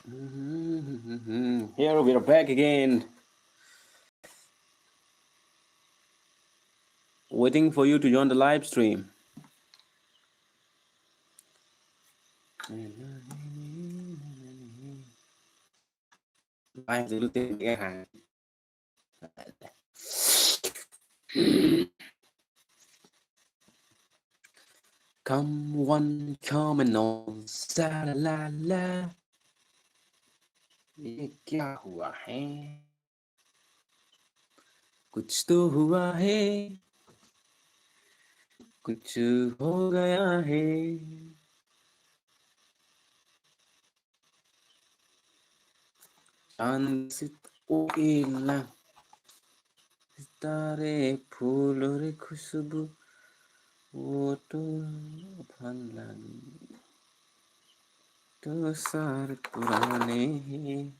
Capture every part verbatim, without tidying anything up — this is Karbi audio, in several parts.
Here we are back again. Waiting for you to join the live stream. Live dulu, ting, ya. Come one, come and all, sa la la la. ये क्या हुआ है? कुछ तो हुआ है, कुछ हो गया है। चांद सित-, ओ एला, सितारे फूलों री खुशबू, वो तो अपन लगी, तो सारे पुराने हैं।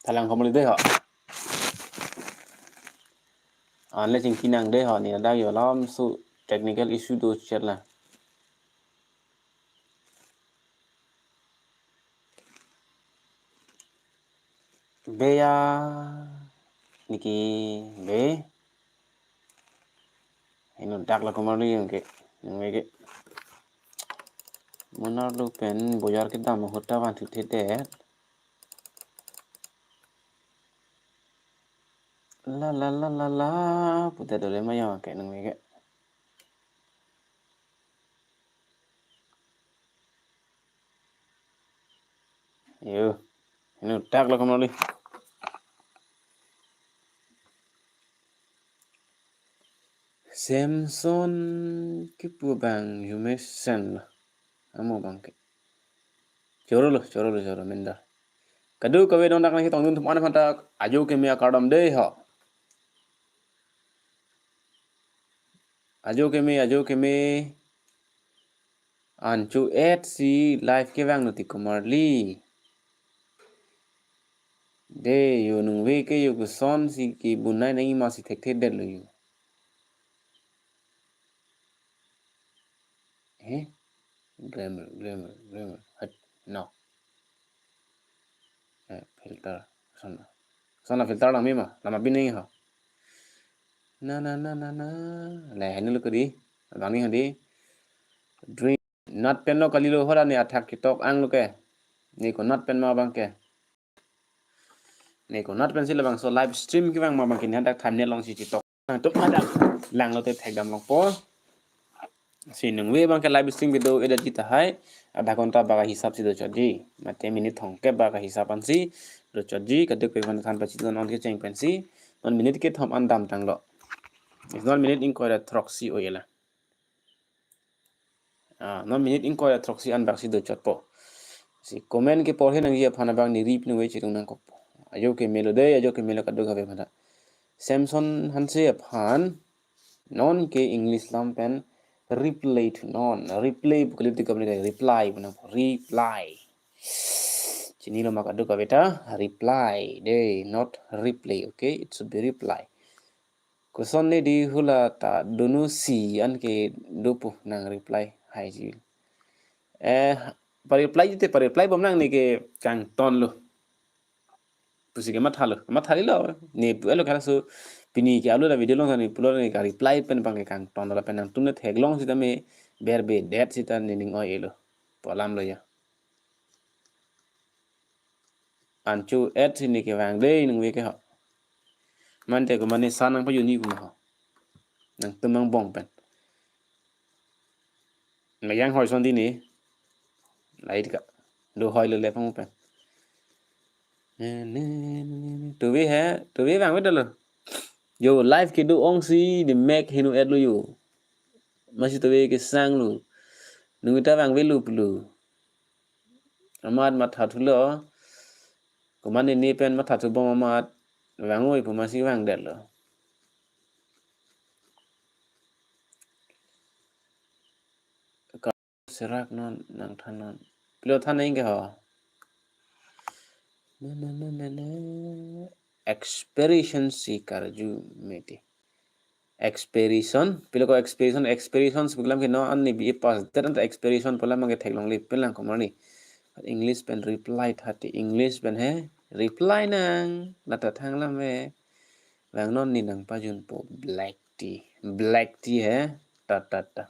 Thalang komoli dei ho. Anle chingki nang dei ho, ne ladak yo alam su technical issue do chet la. Beya niki be. Ino dak la komali yang ke, yang ke. Monar lu pen boyar kedam ahut ta van thut thedet. La la la la la, puta dole ma yang ke nang ke. Yo, ino dak la komali. Samson kipu abang humesen lo. Amo abang ke. Choro lo, choro lo, choro mendar. Kadokave non dak nangchetongdun atum aphan ta ajo keme akardom dei ho. Ajo keme, ajo keme. An cho-et si live kevang lo ti komarli. Dei yo, ningve ke yo koson si kebunai nangji ma si thekthedet lo yo. He? Grammar, grammar, grammar. Hat, no. Eh, filter. Sona. Sona filter lang mima. Lama bining ho. Na, na, na, na, na. Le, henu lo kudi. Abang ni hadi. Dream. Nat pen lo kali lo, hora ni athak kitok ang lo ke. Ni ko nat pen ma abang ke. Ni ko nat pen si labangso live stream kevang ma abang ke ni hadak thumbnail along si chitok. Nangtum hadak lang lo te thekdam longpo. Si ningve abang ke live stream kedo edit ji tahai, adha ghonta bak ahisap si dochotji. Mate minute thomkep bak ahisap ansi dochotji, kadokave aphan than pachini non kecheng pensi, non minute kethom an damtang lo. Is non minute ingkoi ra throksi o ela. Ah, non minute ingkoi ra throksi an bak si dochotpo. Si comment kepor he nangji aphan abang nirip ningve chirung nangkokpo. Ajo keme lo dei, ajo keme lo kadokave aphan ta. Samson Hanse aphan non ke English lam pen reply thunon. Reply pu kali ti kami reply pu nang reply. Chini lo ma kadokave ta reply dei, not replay, okay? It should be reply. Koson ne di hula ta dunu si an ke dopo nang reply hai ji. Eh, pa reply ji te pa reply bom nang ne ke kangton lo. Pusi ke mathalo, mathali lo. Ne pu elo kala so pini ke upload a video along ne pulo ne ka reply pen abang ke kangton lo, lapen nangtum ne theklong sita me berbedet sita ne ning oi-e lo. Pu alam lo ya. An cho-et si ne kevang dei ningve ke ho. Mante ko mane sa nangpajuni pu ma ho. Nangtum angbong pen. Mayang hoi son di ne. Lahai ka. Do hoi lo le pang pen. Ne, ne, ne, ne, ne. Tuve he, tuve vangve dolo. Yo, live kedo ong si di mek henu-et lo yo. Masi tuve kesang lo. Nungi ta vangve lo pulo. Amat mathathulo. Ko mane ne pen mathathu bom amat. Vang oi pu masi vangdetlo. Ka serak non nangthan non. Pilo than nang ke ho. Na, na, na, na, na. Expiration si karju mete. Expiration, pilo ko expiration, expiration si bilang ke no an ni bi pas dat anta expiration pola mangke theklongle pelang komarni. English pen reply thati English pen he reply nang lata thang lam he. Vang non ni nangpajunpo black tea. Black tea he. Ta ta ta.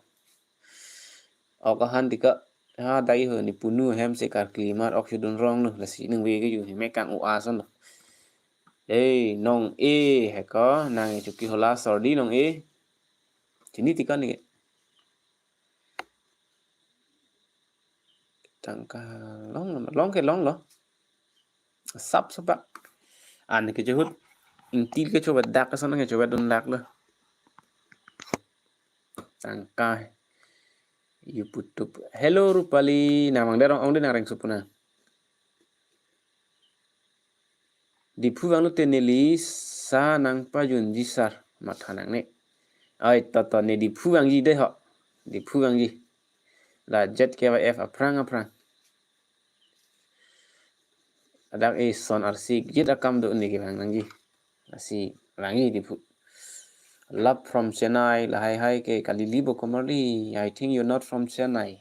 Ok ahan tika ha dai ho ni punu hem se karkli mar ok sudun rong nu lasi ningve ke ju he mekang u ason lo. Ei nong e he ko nang e chuki hola sordi nong e. Chini tika ni ke. Tangka long lo, long ke long lo. Sap sap bak. An ke chehut. Ingtil ke choba dak ke sana ke choba dun dak lo. Tangka. You put to hello Rupali. Namang derong ong de nang reng supuna. Diphu vanglo te neli sa nangpajunji sar matha nangne. Ai toto ne Diphu vangji de ho. Diphu vangji. La Z K Y F aphrang aphrang. Adak e son arsik jit akam do ne kevang nangji. Lasi vangji Diphu. Love from Chennai, lahai hai ke kalili bo komarli. I think you're not from Chennai.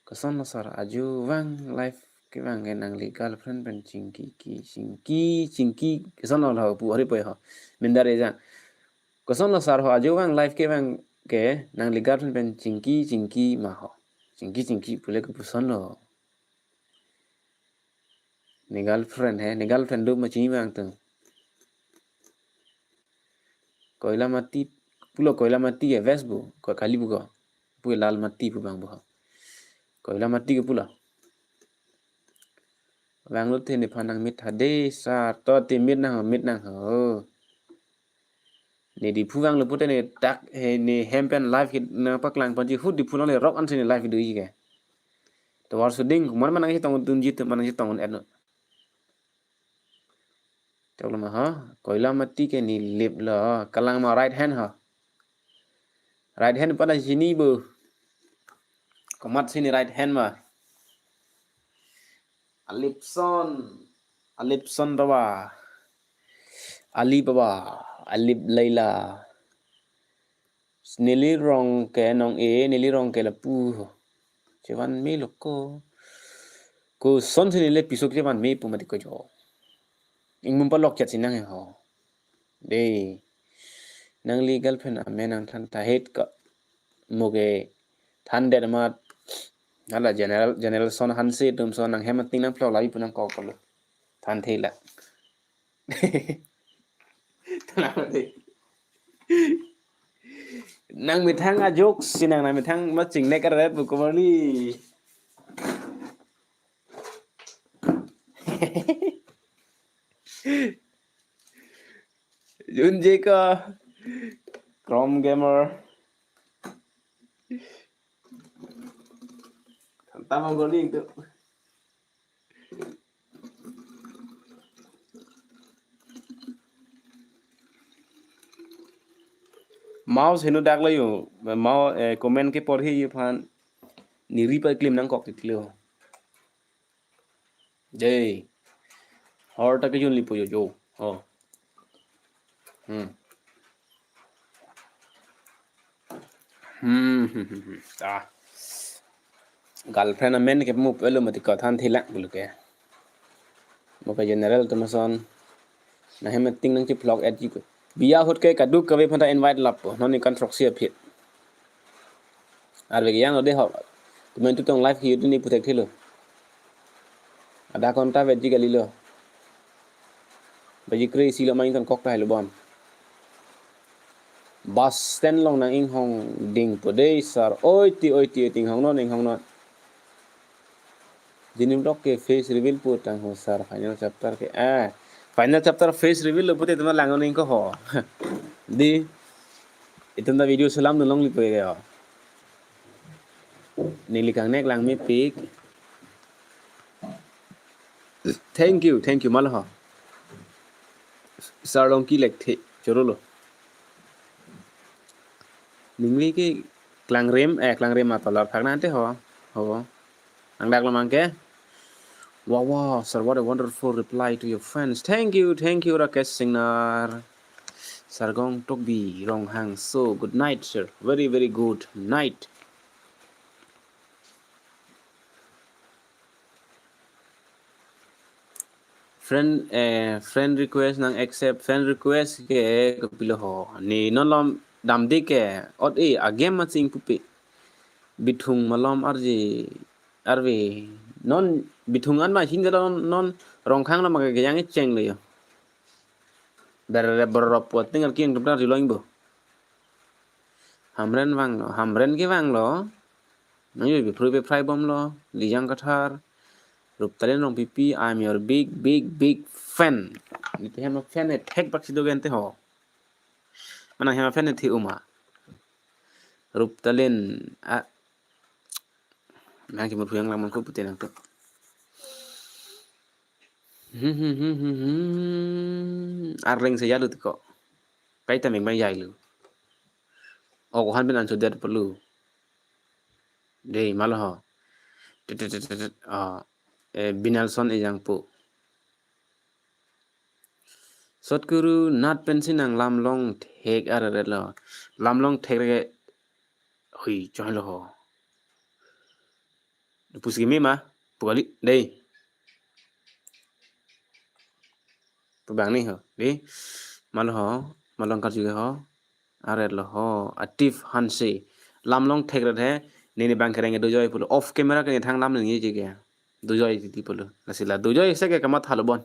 Koson lo sar ajo vang live kevang ke nangli girlfriend pen chingki ki chingki chingki koson lo ho pu hari poi ho mindar eja. Koson lo sar ho ajo vang live kevang ke nangli girlfriend pen chingki chingki ma ho. Chingki chingki pule ke puson lo. Ne girlfriend he, ne girlfriend do ma chini vang tung. Koilamati, pulo Koilamati ke West bo, ko kali bo ko. Pu Lalmati pu bang bo. Koilamati ke pulo. Vanglo te nephan nang mit hade sar to te mit nang mit nang ho. Ne Diphu vanglo pute ne dak he ne hem pen live ke nangpaklang ponji hu Diphu nang le rock an si ne live do ke. Tovar suding kumar manang si tong dunji tu manang si tong et no. Toklo ma ha, Koilamati ke nilip lo, kalang ma right hand ha. Right hand pada chini bo. Komat si ne right hand ma. Alipson, Alipson Rawa. Ali Baba, Alip Laila. Neli rong ke nong e, neli rong ke lapu. Chevan me lo ko. Koson si neli piso chevan me pu mati ko jo. Ingmum palok chat sinang he ho. De. Nangli girlfriend amen nang than ta het ka. Mo ke than det mat. Hala general, general son hanse tum son nang hem ting nang phlok labi pu nang kok kalo. Than thela. Than thela. Nang methang ajok sinang nang methang ma chingnek aret bu kumali. Jun Jeka, Chrome Gamer. Tama goni itu. Mouse henu dak lo yo, mouse, eh, comment ke porhi yo phan niri pa klim nang kok titlo. Jai. Hor ta ke jun lipo jo jo. Oh. Hmm. Hmm, hmm, hmm, hmm. Ah. Girlfriend amen ke mu pelo mati ko than thila bulu ke. Mo ke general tum son. Nang hem ting nang chiphlok et ji ko. Biya ahut ke kaduk kave phanta invite lap po. Non ikan throksi aphi. Arve ke yang lo de ho. Tumen tu tong live hi tu ni putek thilo. Ada konta vet ji kali lo. Baji kre isi lo main ton kok ta helo bom. Bus stand along nang inghong ding po de sar. Oi ti, oi ti, oi ti, inghong non, inghong non. Jinim lok ke face reveal pu tang ho sar final chapter ke. Ah, final chapter face reveal lo pute tuma langon ning ko ho. Di. Itum ta video selam nulong lipo ke ho. Neli kangnek lang mepik. Thank you, thank you, malo ho. Sarlong ki lek the, choro lo. Ningve ke klangrem, eh, klangrem ma tolar phak nante ho, ho. Nang dak lo mangke. Wow, wow, sir, what a wonderful reply to your friends. Thank you, thank you, Rakesh Singnar. Sargong Tokbi, Ronghangso. Good night, sir. Very, very good night. Friend, eh, friend request nang accept, friend request ke kopilo ho. Ne non lom damde ke ot e a game ma ching pupe. Bithung malom arje arve. Non Bithung an ma hin ke non, non Rongkhang lo ma ke yang cheng lo yo. Ber ber rop puat ting arki yang tum tar jilong bo. Hamren vanglo, Hamren ke vanglo. Nang yo bipru be fry bom lo, Lijang Kathar, Ruptalin Rongpipi, I'm your big, big, big fan. Nite hem fan e thek bak sido gente ho. Manang hem fan e thi uma. Ruptalin, a, nang kimur phuyang lang mangko pute nang to. Arleng se yalu tiko. Kaita meng bang yailu. Ok, han bin an sudet perlu. Dei, malo ho. Tet, tet, tet, tet, tet. Ah, eh, Binalson ejang pu. Sotkuru nat pensi nang lamlong thek areret lo. Lamlong thek re hui choi lo ho. Pusi kimi ma, pukali, dei. Pabang ni ho, dei. Malo ho, malong karju ho. Areret lo ho, Atif Hanse. Lamlong thek ret he, nini bang kereng dojoi pulo. Off camera ke ni thang lam ni je ke. Dojoi titi pulo. Lasi la dojoi se ke kamatha lo bon.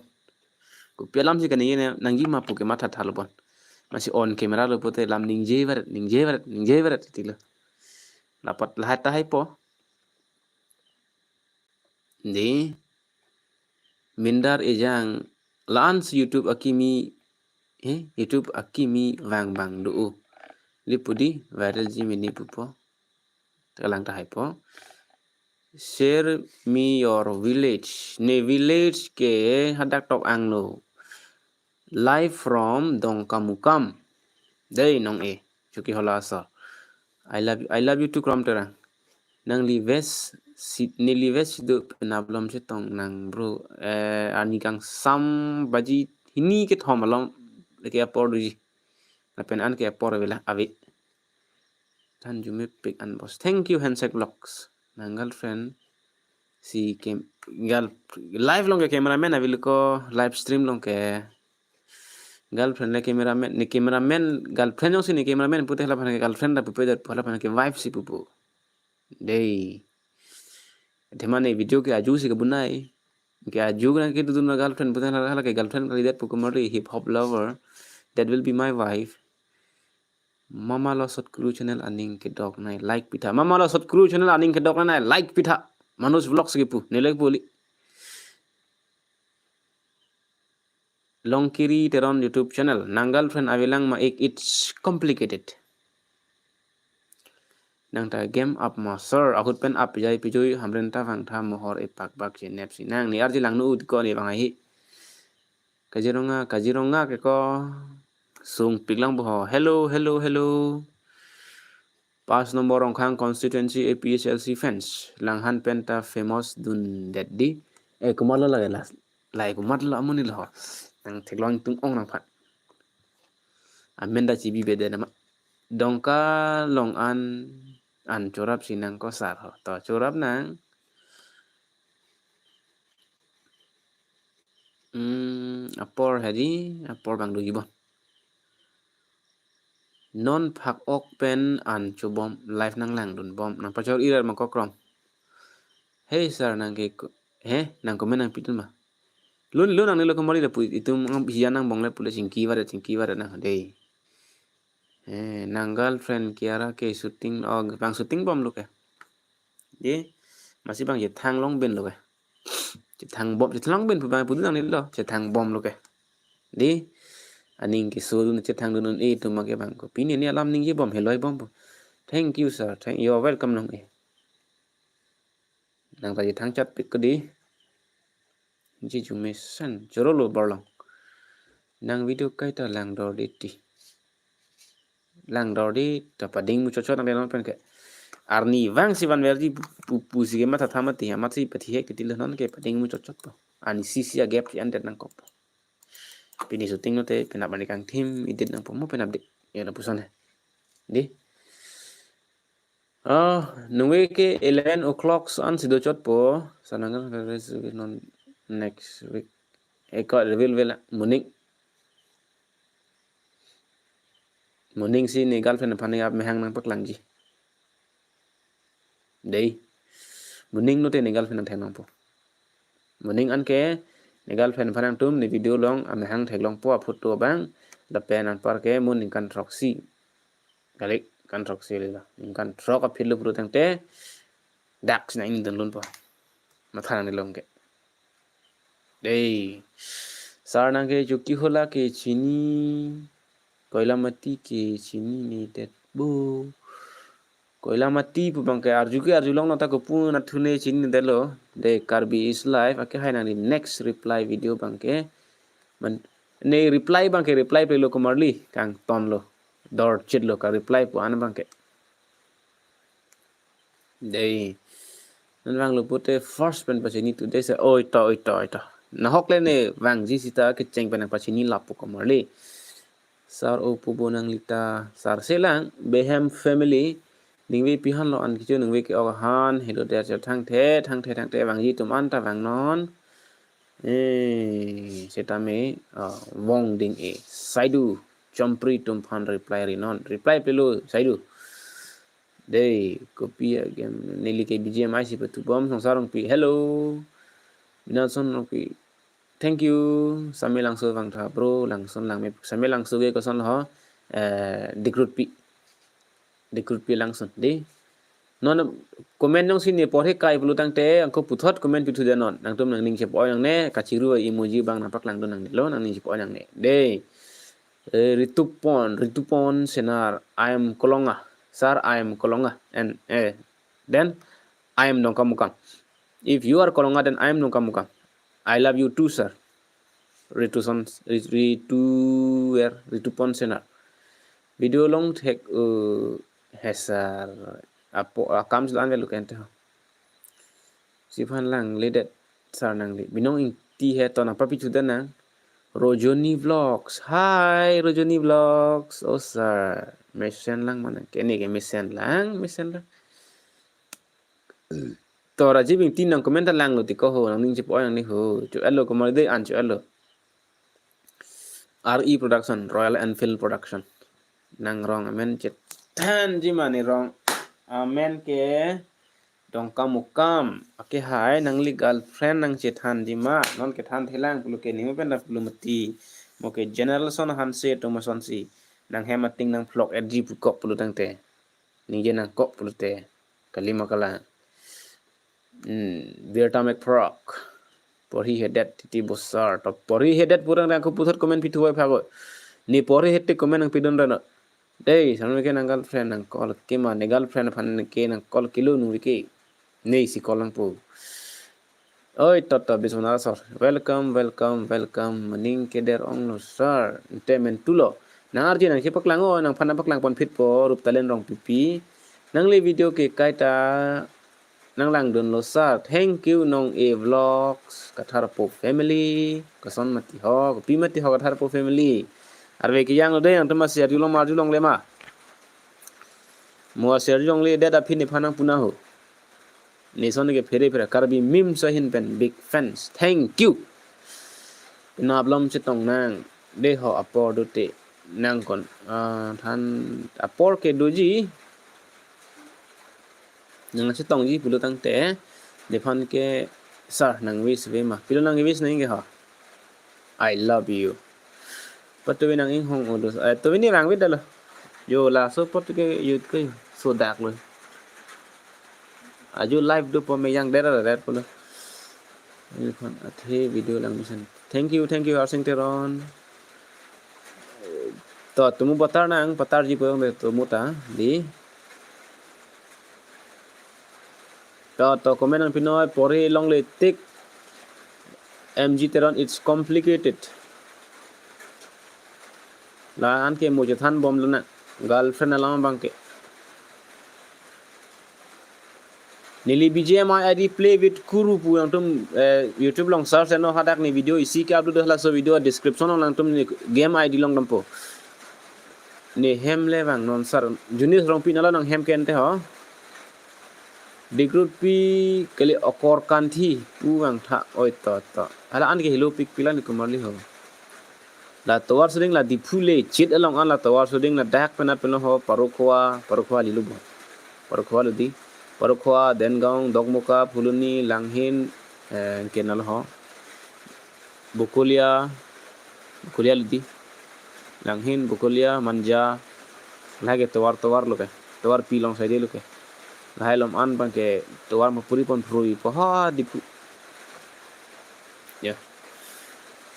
Kopi alam si kani ne nangji ma pu ke matha tha lo bon. Masi on camera lo pute lam ningje varet, ningje varet, ningje varet titi lo. Lapat lahat ta hai po. Dei. Mindar ejang la-an si YouTube akimi, eh, YouTube akimi vang bang do. Lipu di viral ji mini pupo. Kalang ta hai po. Share me your village. Ne village ke hadak tok angno. Live from Dongkamukam. Dei nong e. Chuki hola so. I love you, I love you too, Krom Terang. Nangli village si, neli village do penap lom chetong nang bro. Eh, ani kangsam baji hini kethom alom leke apor doji. Lapen an ke apor vela ave. Thanju mepik an bos. Thank you, Handshake Vlogs. Nang girlfriend si kem, girl, live long ke cameraman avil ko, live stream long ke. Girlfriend le cameraman, ne cameraman, girlfriend jongsi ne cameraman pute halaphan ke girlfriend ta pupe dat halaphan ke wife si pupu. Dei. Thema ne video ke aju si kebunai. Ke aju nang ke dudun girlfriend pute hala ke girlfriend kali dat puku mari hip hop lover. That will be my wife. Mama lo Sotkuru channel aning kedok nai like pitha. Mama lo Sotkuru channel aning kedok nai like pitha. Manoj Vlogs kipu. Ne like puli. Longkiri Teron YouTube channel. Nang girlfriend avelang ma ik, it's complicated. Nang ta game up ma sir. Ahut pen up jai pijui Hamren ta vang tha mohor epak bak chenep si. Nang ni arji lang nu ut ko ni bang ahi. Kaziranga, Kaziranga ke ko sung piklang boho. Hello, hello, hello. Pas number Rongkhang constituency A P H L C fans. Langhan pen ta famous dun det di. Eh, komatlo lage las. Lai komatlo amonit lo. Nang theklong tung ong nang phat. Amen da chibi bede nama. Dongka long an an chorap si nang ko sar ho. To chorap nang. Hmm, apor hadi, apor bang doji bon. Non phak ok pen an chobom live nang langdun bom. Nang pachor irar ma ko Krom. Hey sir, nang ke ko-, he, nang komen nang pitun ma. Lun, lun nang nilo kemari da pu itum ang hiya nang bongle pule chingki varet, chingki varet nang dei. Eh, nang girlfriend Kiara ke shooting, oh, bang shooting bom lo ke. Ye, masi bang chethang long ben lo ke. Chethang bom, chethang long ben pu bang pudu nang nilo, chethang bom lo ke. Dei, aning keso dun chethang dun un e tu ma ke bang ko. Pini ni alam ningje bom, heloi bom pu. Thank you, sir. Thank, you're welcome nong e. Nang ta chethang chat pik ko dei. Ji ju mesen, choro lo barlong. Nang video kaita langdor di ti. Langdor di ta pading mu chochot nang denon pen ke. Arni vangsi vanverji pu, pu, pusi ke matha tha mati, amatsi pathi hek titi lo, non ke pading mu chot chot po. Ani sisi a gap si andet nangkok po. Pini shooting lote, penap ani kangthim edit nangpo mo penap dik. Ya lapuson he. Di. Oh, nungve ke eleven o'clock so ansi do chot po. Sanangan non next week. Eko reveal vela morning. Morning si ne girlfriend aphan ne amahang nangpaklangji. Dei. Morning lote ne girlfriend nangthek nangpo. Morning anke ne girlfriend aphan nangtum ne video along amahang theklongpo aphoto abang. Lapen anpar ke mo ningkan throksi. Kali ningkan throksi lila. Ningkan throk aphi lo puru tangte. Dak sina ingdun lun po. Matha nang nilong ke. Dei. Sar nang ke Chokihola ke chini. Koilamati ke chini ne det bo. Koilamati pu abang ke arju ke arjulong nota ko pu na thune chini ne detlo. Dei Karbi is life. Ake hai nang di next reply video abang ke. Man, ne reply abang ke reply pe lo komarli. Kangton lo. Dor chit lo ka reply pu an abang ke. Dei. Non vanglo pute first pen pachini today sir. Oi to, oi to, oi to. Nahok le ne vangji sita kecheng pen nangpachini lapu komarli. Sar o pubo nanglita. Sar selang. Behem family. Ningve pihan lo an kichu ningve ke-ok han. Hello there sir. Thangthe, thangthe, thangthe. Vangji atum anta vangnon. Eh, setame, ah, vong ding e. Saidu. Chompri atum aphan reply rinon. Reply pe lo. Saidu. Dei, kopi a game neli ke B G M I si patubom Songsar Rongpi. Hello. Binatson Rongpi. Thank you. Same Langso vangtha bro, Langson langme. Same Langso ke koson ho, eh, Dikrutpi. Dikrutpi Langson. Dei. Non comment jongsi ne porhe kai pulo tangte, angko puthot comment pithu de non. Nangtum nangning chepo nangne, kachiru emoji abang nangpaklangdun nangne lo, nangning chepo nangne. Dei. Eh, Ritupon, Ritupon Senar, I am Kolonga. Sir, I am Kolonga. And, eh, then, I am Dongkamukam. If you are Kolonga, then I am Dongkamukam. I love you too, sir. Rituson, Rit-, Ritu, where? Ritupon Senar. Video along thek, uh, he sir. Apo, akam sila an velu kente ho. Siphan lang ledet sar nangli. Binong Ingti he to nangpapithu da nang. Rojoni Vlogs. Hi, Rojoni Vlogs. Oh, sir. Mesen lang mana? Kene ke mesen lang, mesen lang. To Rajiv Ingti nang comment langlo ti ko ho, nangning chepo nangne ho. Cho-etlo komarli dei an cho-etlo. R E Production, Royal Enfield Production. Nang rong amen chethanji ma ne rong amen ke Dongkamukam. Ake hai nangli girlfriend nang chethanji ma. Non kethan thelang pulo ke nimo pen da pulo mati. Mo ke general son hanse to mo sonsi. Nang hem ating nang vlog edit pu kok pulo tangte. Ningje nangkok pulote. Kalima kalang. Hmm, Birta Mek Frog. Porhi hedet titi bosar. To porhi hedet purang rang ko puthot comment pithu vai phago. Ne porhi hete comment nangpidun rano. Dei, sampai ke nang girlfriend nang call ke ma, ne girlfriend aphan ke nang call kilo nu ke. Nei si call nangpo. Oi, toto Biswanath sir. Welcome, welcome, welcome. Maning keder onglo sir. Ente mentulo. Nang arje nang si paklang o, nangphan nangpaklang ponphit po, Ruptalen Rongpipi. Nangli video ke kaita nanglangdunlo sir. Thank you, Nong A Vlogs, Katharpo family. Koson mati ho, kopi mati ho Katharpo family. Arve kejang lo dei, nangtum ma share julong mar julong le ma. Mo share julong le det aphi nephan nangpu na ho. Nison ke phere phere Karbi memes ahin pen big fans. Thank you. Penap lom chetong nang. Dei ho apor dote nangkon. Ah, than apor ke doji. Nang chetongji pulo tangte. Nephan ke sir nang wish ve ma. Pilo nang wish nang ke ho. I love you. Patuwi nang inghong ulo. Eh, tuwi ne vangvit dalo. Yo laso patu ke youth ke sodak lo. Aju live dopo me yang dera ret pulo. Nephan athe video lang mesen. Thank you, thank you, Harsing Teron. To, tumu patar nang, patarji po yong de tumu ta, dei. To, to, comment nangpi noi, porhi longle tik. M G Teron, it's complicated. La-an ke mo chethan bomlo na. Girlfriend alam abang ke. Neli B G M I I D play with Kuru pu nangtum, eh, YouTube along search eno, hadak ne video isi ke-upload, halaso video description along nangtum ne game I D longdampo. Ne hem le vangnon sir. Junis Rongpi nalo nang hem ke ante ho. Degrut pi kali Okor Kanthi pu vangtha, oi to to. Hala an ke helo pik pilan kumar li ho. La tovar soding la Diphu le chit along an la tovar soding la dak penat penlo ho, Parokhowa, Parokhowa lilo bo. Parokhowa lo di. Parokhowa, Dengaon, Dokmoka, Phuloni, Langhin, eh, kenal ho. Bokolia, Bokolia lo di. Langhin, Bokolia, Manja. Lahai ke tovar tovar lo ke. Tovar pi along saide lo ke. Lahai lom an abang ke tovar mapuri pon phrui po ha Diphu. Ya.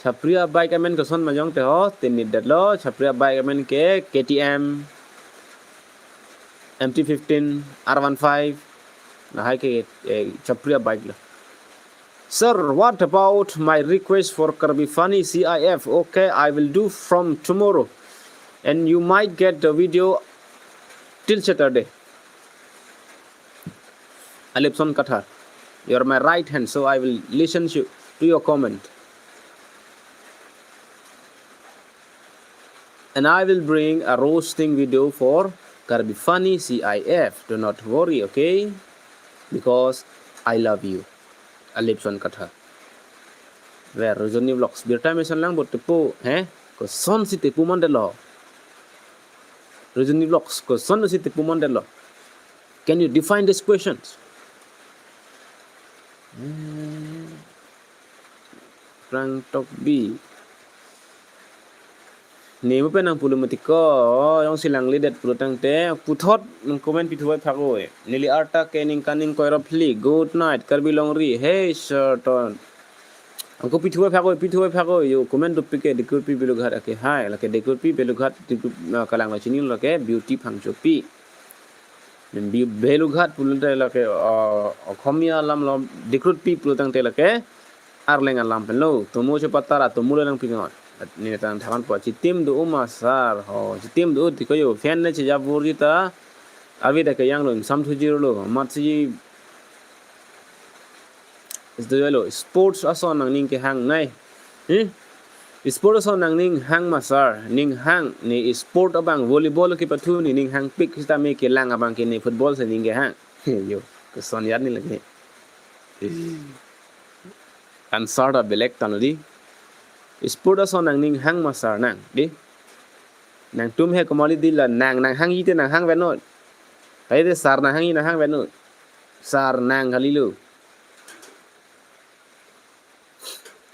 Chhapriya bike amen koson ma jongte ho, tin nit detlo, Chhapriya bike amen ke K T M, M T fifteen, R one five, lahai ke, eh, Chhapriya bike lo. Sir, what about my request for Karbi Funny C I F? Okay, I will do from tomorrow. And you might get the video till Saturday. Alipson Kathar, you are my right hand, so I will listen to, to your comment. And I will bring a roasting video for Karbi Funny C I F. Do not worry, okay? Because I love you. Alipson Kathar. Where Rojoni Vlogs. Birta Mesan lang bot tepu, he? Kosonsi tepu mandetlo. Rojoni Vlogs, kosonsi tepu mandetlo. Can you define these questions? Eh, Prang Tokbi. Nemu pen nang pulo mati ko, jongsi langledet pulo tangte, puthot nang comment pithu bai phak oi. Neli arta ke ningkan ingkoi ra phli, good night, Karbi Longri, hey, Sir Ton. Angko pithu bai phak oi, pithu bai phak oi, yo, comment dopik ke, Degrut pi Belughat ake, hai, lake Degrut pi Belughat, Degrut, ah, kalang lo chini lake, Beauty Phangchopi. Bi-, Belughat pulo tangte lake, ah, Okhomia alam lo, Degrut pi pulo tangte lake, Arleng alam penlo, tomo chepatara, tomo le nang pingon. Ni tang thakan po, chitim do uma sir, ho, chitim do tiko yo, fan ne chejap vorji ta, avi da ke yang lo, sam thuji lo, mat si, isto lo, sports ason nangning kehang nai. Hmm? Sports ason nangning hang ma sir, ning hang, ne sport abang volleyball kepathu ne ning hangpik, sitame kelang abang ke ne football si ning kehang. Yo, koson yar ni lagi. Answer ta belek tanglo di. Sport ason nangning hang ma sir nang, di. Nangtum he komat li di la nang, nang hangji te nang hang vet non. Hai de sir nang hangji nang hang vet non. Sir nang kalilo.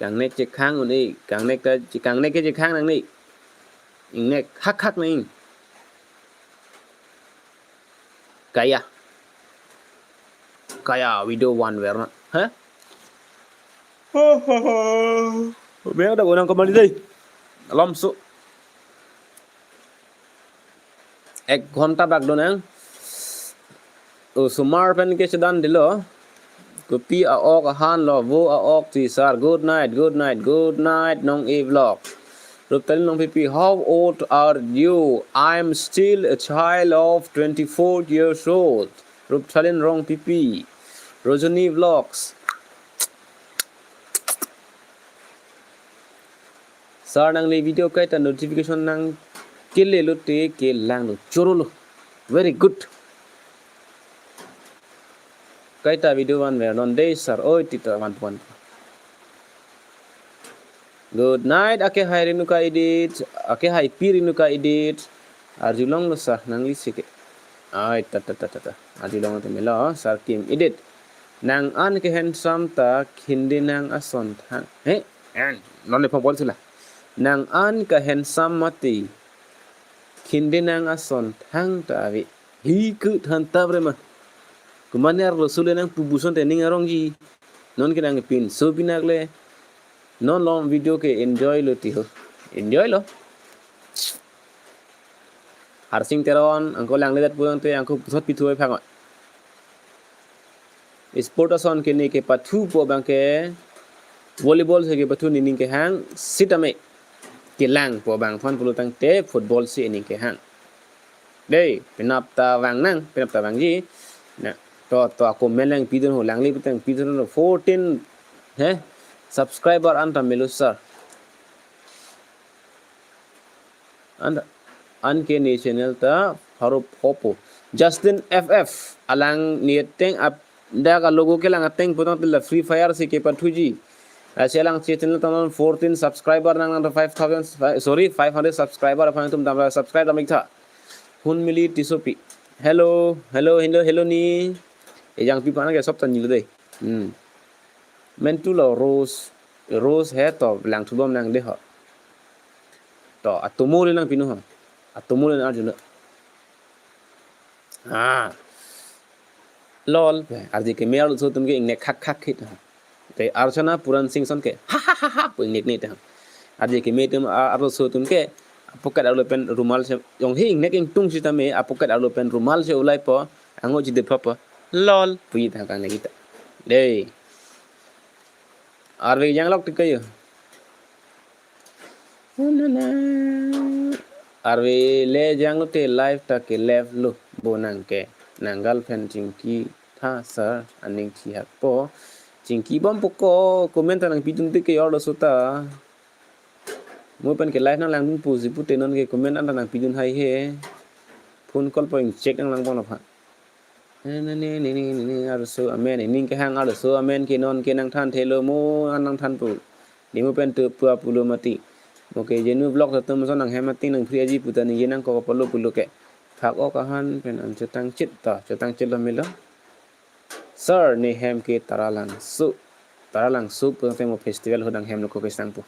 Kangnek chekhang un-e, kangnek ta, kangnek ke chekhang nangne. Ingnek hak hak nang. Kaya. Kaya video van ver na. Hah? Bang dak unang komat li dei. Alom su. Ek ghonta bak do nang. Osomar pen ke chedan dilo. Kopi a-ok ahan lo, vo a-ok ti sir. Good night, good night, good night, Nong E Vlog. Ruptalin Rongpipi, how old are you? I'm still a child of twenty-four years old. Ruptalin Rongpipi. Rojoni Vlogs. Sir nangli video kaita notification nangkele lote kelang lo, choro lo. Very good. Kaita video van ver non dei sir. Oi tita van van. Good night, ake hai Renuka Edit, ake hai pi Renuka Edit. Arjulong lo sir, nangli sike. Ai, ta, ta, ta, ta, ta. Arjulong te melo, sir Kim Edit. Nang an ke handsome ta, khinde nang ason thang. He? An, non le phong bol sila. Nang an ke handsome mati. Khinde nang ason thang ta ave. Hi ku than ta bre ma. Kumane arlo sule nang pubuson te ning arongji. Non ke nang pinso pinakle. Non long video ke enjoy lo ti ho. Enjoy lo. Harsing Teron, angko langledet pulang te, angko puthot pithu bai phak oi. Sport ason ke ne kepathu po abang ke, volleyball si kepathu ne ning kehang, sitame kelang po abang aphan pulo tangte football si ning kehang. Dei, penap ta vang nang, penap ta vangji. Na, To, to, ako men lang pidun ho, alangli pitang pidun ho, fourteen, he? Subscriber anta melo, sir. An, anke ne channel ta pharo phopo. Justin F F, alang ne ateng ap, dak a logo kelang ateng putangte la Free Fire si kepathuji. Lasi alang channel ta non fourteen subscriber nang nang five thousand, sorry, five hundred subscriber aphan tum dam subscribe dam iktha. Hunmili Tissopi. Hello, hello, hello, hello ni. Ejang pi pana ke sop ta nilo dei. Hmm. Men tu lo Rose, Rose he to lang thubom nang de ho. To, atomo le nang pinu ho. Atomo le nang arjulo. Ah. Lol, arje keme arloso atum ke ingnek khak khak khit. Te Archana Puran Singh son ke ha ha ha ha pu ingnek ne ta. Arje keme atum a-, arloso atum ke apoket arlo pen rumal si, jong he ingnek ingtung sitame apoket arlo pen rumal si ulaipo, ango chidephapo. Lol, puji ta kang ne kita. Dei. Arve janglok tik kayo. Arve le janglo te live ta ke live lo bo nang ke. Nang girlfriend chingki tha sir, aning thihak po. Chingki bom po ko, comment ta nang pidun tik ke arloso ta. Mo pen ke live nang langdun pusi pute non ke comment anta nang pidun hai he. Phone call po ingchek nang lang pon apha. Nini, nini, nini, arloso amen, nini kehang arloso amen ke non ke nang than thelo mo an nang than pu. Nimo pen tu pua pulo mati. Mo ke Jenu Vlog ta tum son nang hem mati nang free aji puta ni jenang ko kapalo pulo ke. Phak-ok ahan pen an chotang chit ta, chotang chit lo melo. Sir, ne hem ke Taralangso. Taralangso putangte mo festival hodang hem lo ko kesang pu.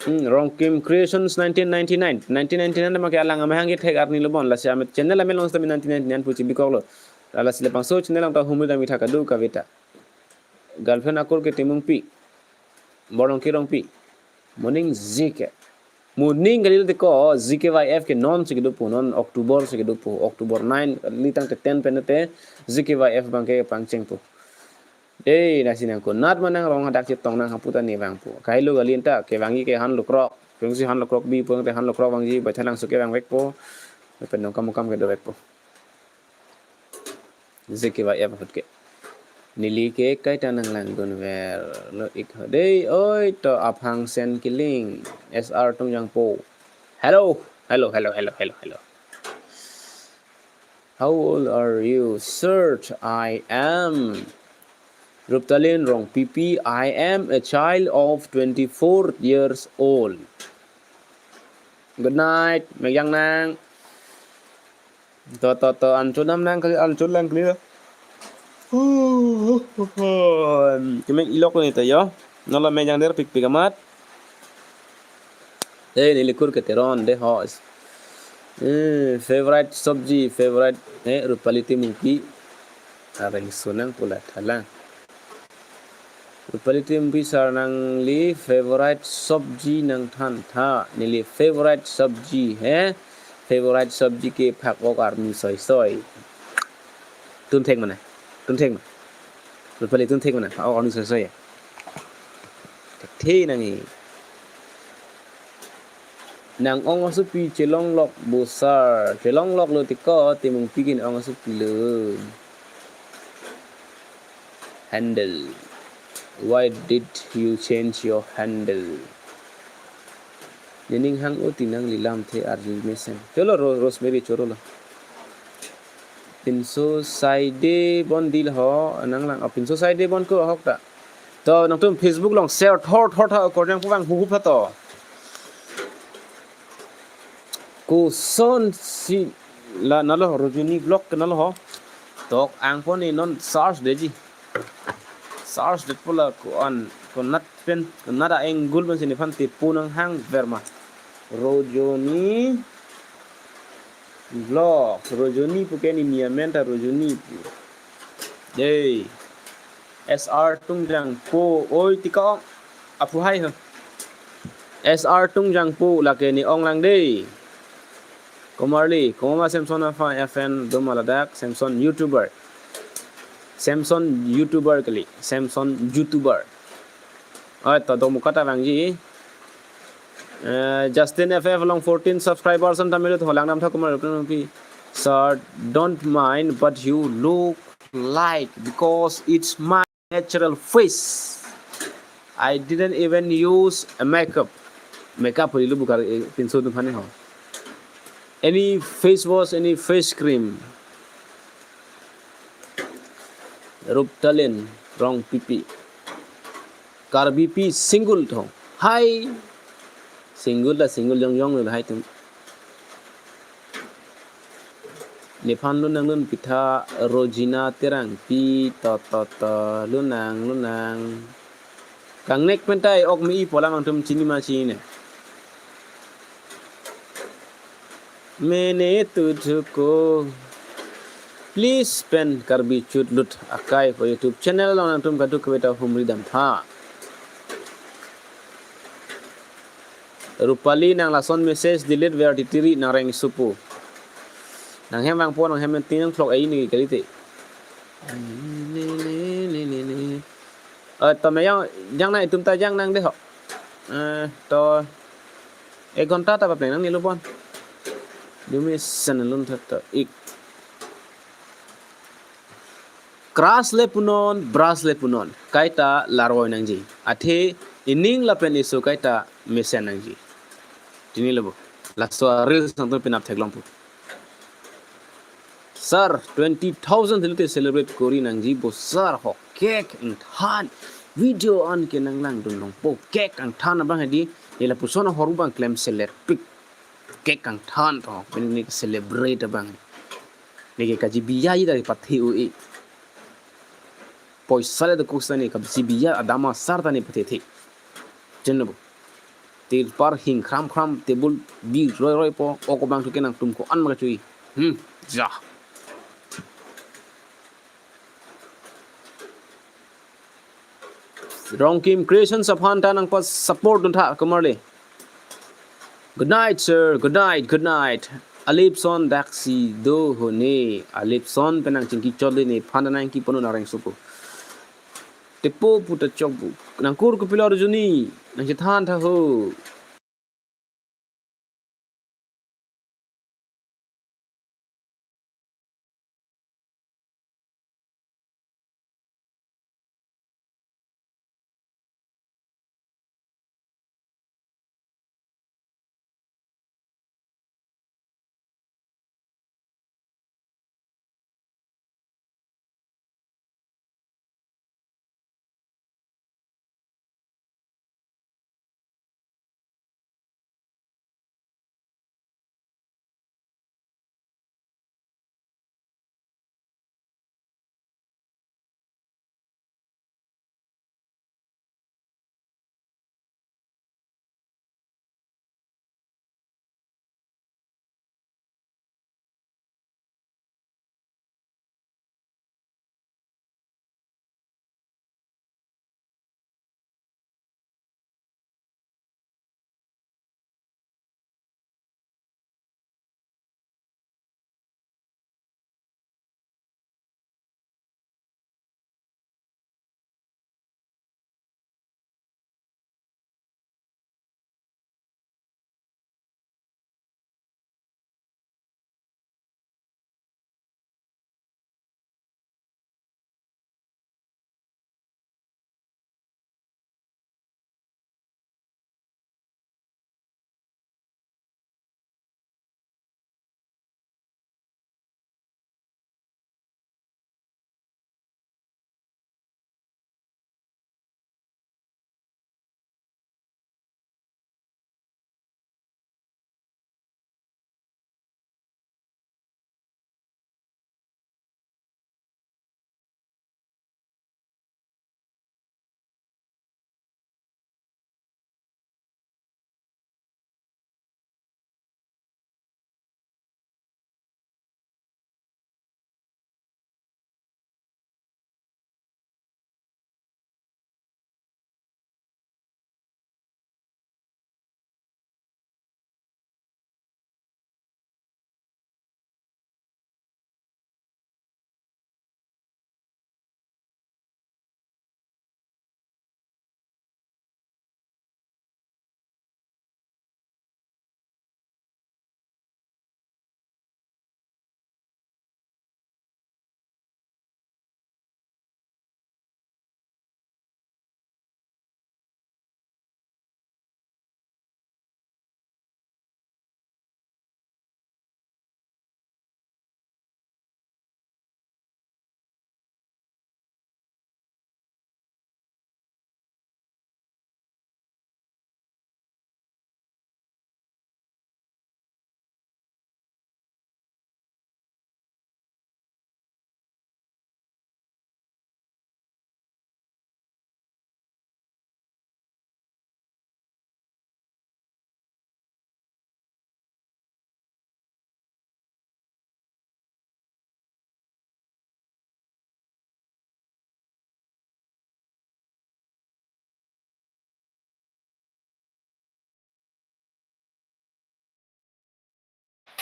Hmm, Rongkim Creations nineteen ninety-nine. Nineteen ninety-nine ma ke alang amahang ke thek arni lo bon. Lasi amet channel amen long sitame nineteen ninety-nine pu chibikok lo. Lasi le pangso channel lang ta humri dam ithak adu kavita. Girlfriend akur ke Timungpi. Borong Kirongpi. Morning G K. Morning kali te ko G K Y F ke non si kedo pu, non October si kedo pu. October nine, kali tangte ten pen te G K Y F abang ke pangcheng pu. Dei, nasi nang konat ma nang rong hadak chetong nang hapu ta ne vangpo. Kahelo kali ta, kevangji ke han lukrok. Pengsi han lukrok bi, peng te han lukrok vangji, Baithalangso ke vangvekpo. Pen nong kam kam ke dovekpo. G K Y F ahut ke. Neli ke kaita nang langdunver lo ik ho. Dei, oi, to aphang sen kiling. S R Tungjangpo. Hello, hello, hello, hello, hello, hello. How old are you? Sir, I am Ruptalin Rongpipi. I am a child of twenty-four years old. Good night, megang nang. To, to, to, an chodam nang kali, an chodam kali. Kemek ilok ni ta yo. Nolo mejang der pik pik amat. Eh, neli kur ke Teron de ho. Eh, favorite sabji, favorite, eh, Rupali Timungpi. Areng sunang pula thalang. Rupali Timungpi sir, nangli favorite sabji nang than tha. Neli favorite sabji, he? Favorite sabji ke phak-ok arni soi soi. Tun thek mana? Tun thek mana? Rupali tun thek mana? Phak-ok arni soi soi. Thek the nang he. Nang ong asopi chelonglok bo sir. Chelonglok lo tiko, Timungpi ke ne ong asopi lo. Handle. Why did you change your handle? Nening hang oti nangli lamthe arju mesen. Cholo Ro-, Rosemary choro lo. Pinso saide bon dil ho, nang lang, oh, pinso saide bon ko ahok ta. To, nangtum Facebook along share thor thor tha, akorjang pu vanghup tha to. Koson si la nalo Rojoni Vlog ke nalo ho. Tok angpo ne non search deji. Search det pu la ko-an konat pen, konat a-angle pen si nephan tepu nang hangver ma. Rojoni Vlog, Rojoni pu ke ne ni amen ta Rojoni pu. Dei. S R Tungjangpo, oi tiko. Aphu hai ho. S R Tungjangpo lake ne ong lang dei. Komarli, komat ma Samson aphan, F N doma ladak, Samson YouTuber. Samson YouTuber kali, Samson YouTuber. Oi, to dong muka ta vangji. Eh, Justin F F along fourteen subscribers an tamilo to lang nam tha komarli pi. Sir, don't mind, but you look like, because it's my natural face. I didn't even use a makeup. Makeup hoi lo bukar, eh, pinso tu phane ho. Any face wash, any face cream? Ruptalin, Rongpipi. Karbipi single tho. Hai. Single ta single jongjong lo hai atum. Nephan lunang lun pitha Rojina Terangpi to to to lunang lunang. Kangnek pen ta ok me-i pu alam nangtum chini ma chinine. Mene tu thuko. Please pen Karbi Chutlut Akai for YouTube channel along nangtum kaduk kave ta humri damtha. Rupali nang lason message delete ver titiri nang reng supu. Nang hem vangpo nang hem tinang clock ai ni kalite. Eh, to me jang, jang nang itum ta jang nang de ho. Eh, to ek ghonta ta papleng nang nilo pon. Dumi sen lun tha to ik. Crush le punon, brush le punon. Kaita larvoi nangji. Athe ining lapen iso kaita mesen nangji. Chini lo bo. Laso reels nangtum penap theklong pu. Sir, twenty thousand thilute celebrate kori nangji bo sir ho, cake ingthan. Video an ke nang langdun longpo, cake ingthan abang hedi, nila puson ahor abang klem seler pik. Cake ingthan to, pini celebrate abang. Neke kaji biya ida pathe u e. Poisa le dokus tani kaji biya adama sar tani pathe the. Chenlo bo. Tirpal hing khram khram table bi roi roi po, ok abang thuke nangtum ko-an ma kachui. Hmm, ja. Rongkim Creations aphan ta nangpa support dun tha kamarli. Good night, sir. Good night, good night. Alipson daksi do hone. Alipson penang chingki chot le nephan ta nangkiponun areng suku. Tepo puta chokbu. Nangkur kopilo arjuni. Nangchethan tha ho.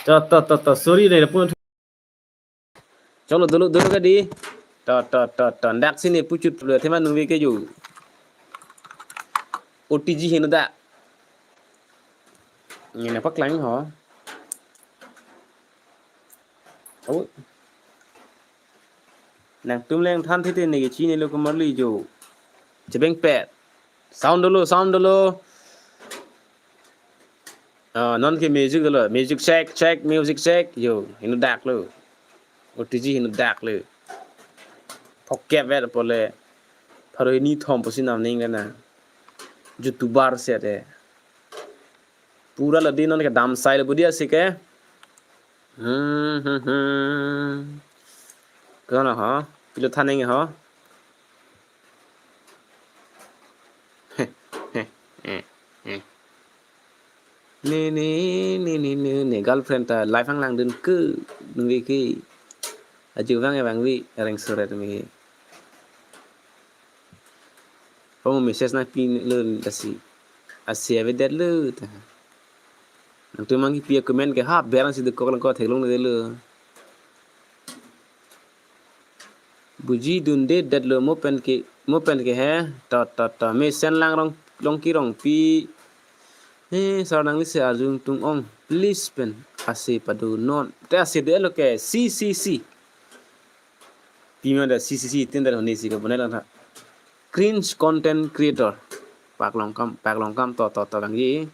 To, to, to, to. Sorry ne, pun. Cholo, dolo, dolo kadi. To, to, to, to. Dak sini puchut dolo, athema nungve ke jo. O T G heno dak. Nina paklang ho. Oh. Nangtum lang than thete ne ke chinilo komarli jo. Chebeng pet. Sound dolo, sound dolo. Ah, non ke music dolo. Music check, check, music check. Jo, heno dak lo. O T G heno dak lo. Phokep vet pole. Pharo hini thom pusi nam ning le na. YouTuber si ate. Pura lo di non ke dam sai lo budi asi ke. Hmm, hmm, hmm. Kono ho? Pilo thaneng ho? Heh, heh, heh, heh. Ne, ne, ne, ne, ne, ne, girlfriend ta live anglangdun ke, nungve ke. Aju vang ya vangve, areng surat nungve. Pamo message nangpilo lasi. Asi avedetlo ta. Nangtum mang kipi a-comment ke ha berang si dekok lang ko theklong ne delo. Buji dunde detlo mo pen ke, mo pen ke he. To, to, to. Mesen lang rong, Longki Rongpi. Eh, sar nangli se arjung tung ong. Please pen ase pado non. Te ase detlo ke. Si, si, si. Pima da C C C tin da honi si ka bonai lang tha. Cringe content creator. Paklong kam, paklong kam to, to, to, kangji.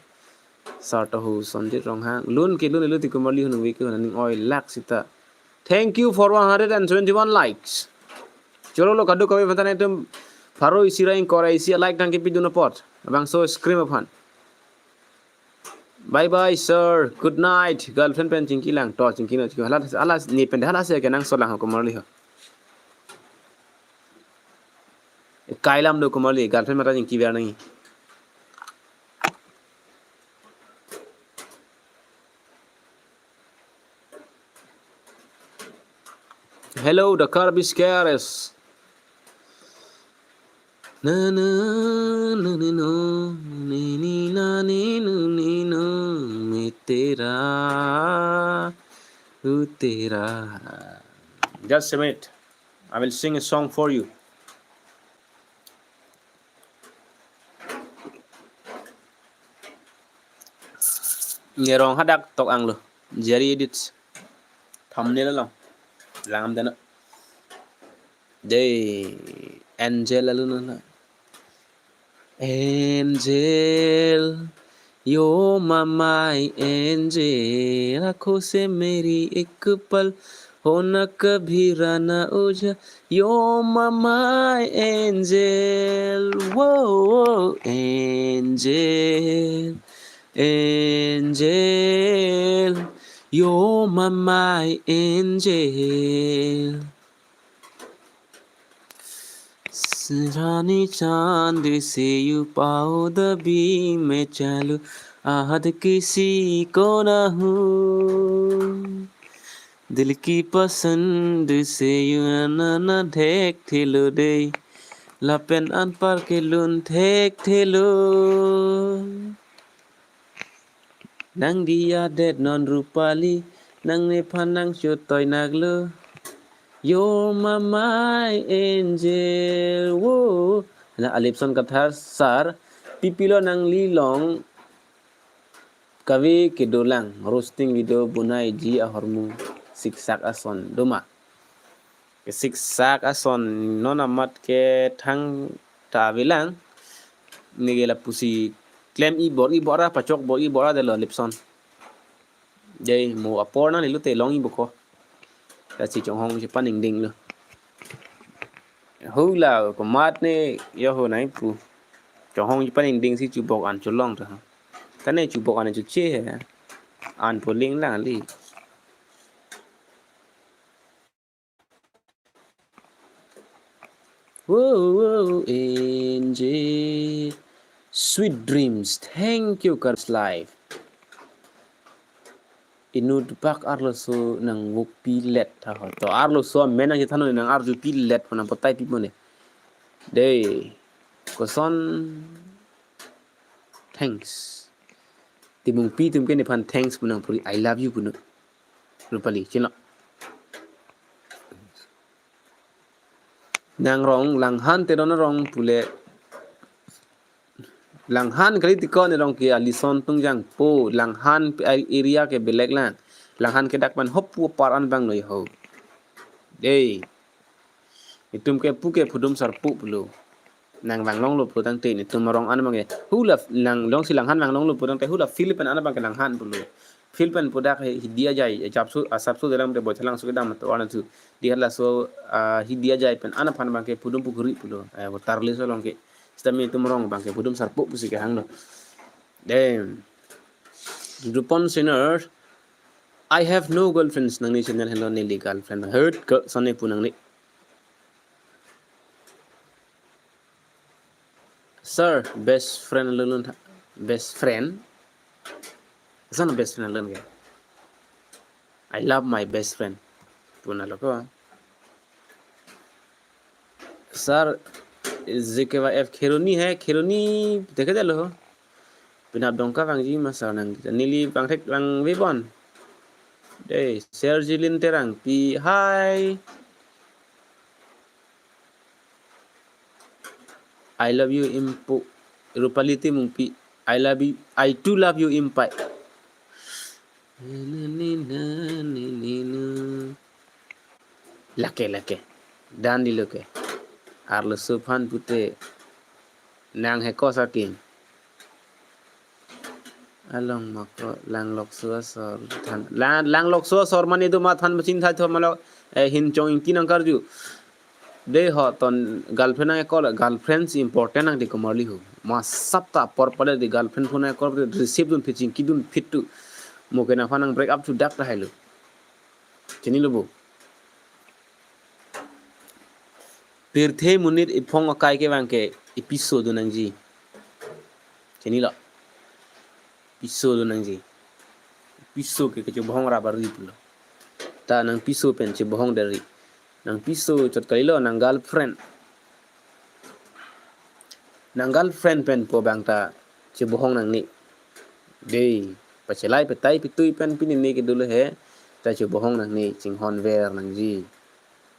Sar to hu Sonjit Ronghang. Lun ke lun, lun ti komarli hunu wiki hunu ning oi lak sita. Thank you for one hundred and twenty-one likes. Cholo lo kadokave aphan ta nangtum pharo isi ra ingkoi ra isi like nangkepidun apot. Labangso scream aphan. Bye bye, sir. Good night. Girlfriend pen chingki lang. To, chingki no, chingki. Hala, hala, ne pen hala se kenangsot lang ho komarli ho. Kailam do komarli, girlfriend mata chingki biar nangi. Hello, the Karbi Scares. Na, na, na, ni, no, ni, ni, na, ni, nu, ni, no, me tera, u tera. Just a minute. I will sing a song for you. Ngerong hadak tok anglo. Jari edit. Thumbnail lo. Langam dana. Dei Angel alu nana. Angel, yo mamai Angel, aankho se meri ek pal hona kabhi rana ujhal, yo mamai Angel, wo, wo, Angel, Angel, yo mamai Angel. Sirani chand se yu pao dabi main chalu, aad kisi ko na hu. Dil ki pasand se yu na na thek thelo dei, lapen anpar kelun thek thelo. Nang diya det non Rupali, nangnephan nangchotoi naklo. Yo mamai Angel, wo. Na Alipson Kathar sir, pipilo nangli long kave kedolang, roasting video bonaiji ahormu siksak ason doma. Kesiksak ason non amat ke thangta avelang. Neke lapusi klem-i bor-i bor-a, pachok bor-i bor-a delo Lipson. Dei mo apor nanglilo te long-i boko. Lasi chonghong chepaningdinglo. Hula komat ne yo ho nai pu. Chonghong chepaningding si chubok an cholong ta. Kane chubok an chuche he. An poling lang li. Whoa, whoa, Angel. Sweet dreams. Thank you, Cars Life. Inut bak arloso nangvokpilet tha ho. To arloso amen nangchethan nang arjupilet pu nangpotaipi mone. Dei. Koson. Thanks. Timungpi atum ke nephan thanks pu nangpuri. I love you pu no. Rupali, chinilo. Nang rong, Langhan Teron arong pule. Langhan kali tiko ne rong ke alison tungjang po. Langhan pe-, area ke belek lang. Langhan ke dak pen hop pu apar an bang noi ho. Dei. Itum ke pu ke Phudum Sarpo pulo. Nang vanglonglo putangte itum arong an bang ke. Hula nang long si Langhan vanglonglo putangte hula field pen an bang ke Langhan pulo. Field pen pu dak Hidi Ajai, eh, Japsu, ah, Sapsu dalam te Boithalang su kedam to warna tu. Di hala so, ah, Hidi Ajai pen an aphan bang ke Phudum Pukhuri pulo. Eh, bo tarli so long ke. Sitame itum arong bang ke Phudum Sarpo pusi kehanglo. Then, Drupon Senior, I have no girlfriends, nangli channel henlo neli girlfriend. Hurt ke sone pu nangli. Sir, best friend lulun tha-, best friend. Sana best friend lulun ke. I love my best friend. Puna lo ko. Sir, J K Y F Kheroni hai, Kheroni dekhe jalo ho. Penap Dongka vangji ma sir nang. Neli vangthek vangve bon. Dei, Sir Jilin Terangpi, hi. I love you Impu. Rupali Timungpi. I love you. I too love you Impai. Lake, lake. Dan di lo ke. Arloso aphan pute. Nang heko saking. Along mako Langlokso asor than. Lang, Langlokso asor mane do ma than machin thai thom malo. Eh, Hinchong Ingti nangkarju. Dei ho ton girlfriend nang call, girlfriend si important nang di komarli ho. Ma sap ta apor pale di girlfriend phone nang call receive dunphit chingki dunphit tu. Mo ke nangphan nang break up tu dak ta hailo. Chinilo bo. Pirthe monit iphong akai ke bang ke ipiso do nangji. Chinilo. Piso do nangji. Piso ke kechebohong ra bari pulo. Ta nang piso pen chebohong dari. Nang piso chot kalilo nang girlfriend. Nang girlfriend pen po bang ta chebohong nangne. Dei, pachelai petai pitui pen pini ne ke dulu he. Ta chebohong nangne chinghon ver nangji.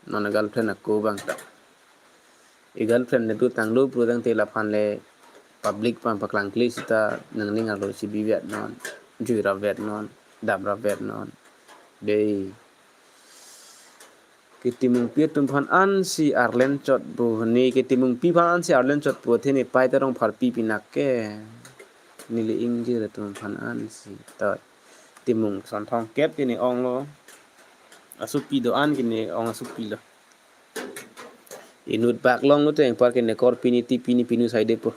Non girlfriend ako bang ta. I girlfriend ne tu tanglo putangte laphan le public pam paklangkle sita nangning arlo si bibiat non. Jui ravet non. Dam ravet non. Dei. Ke Timungpi atum aphan ansi arlen chot bo ne ke Timungpi aphan ansi arlen chot bo the ne pai ta rong pharpi pinak ke. Neli ingjir atum aphan ansi. Ta Timung Sonthong kep ke ne onglo. Asupi do-an ke ne ong asupi lo. Inut bak longlo te engpar ke ne kor pini ti pini pinu saide po.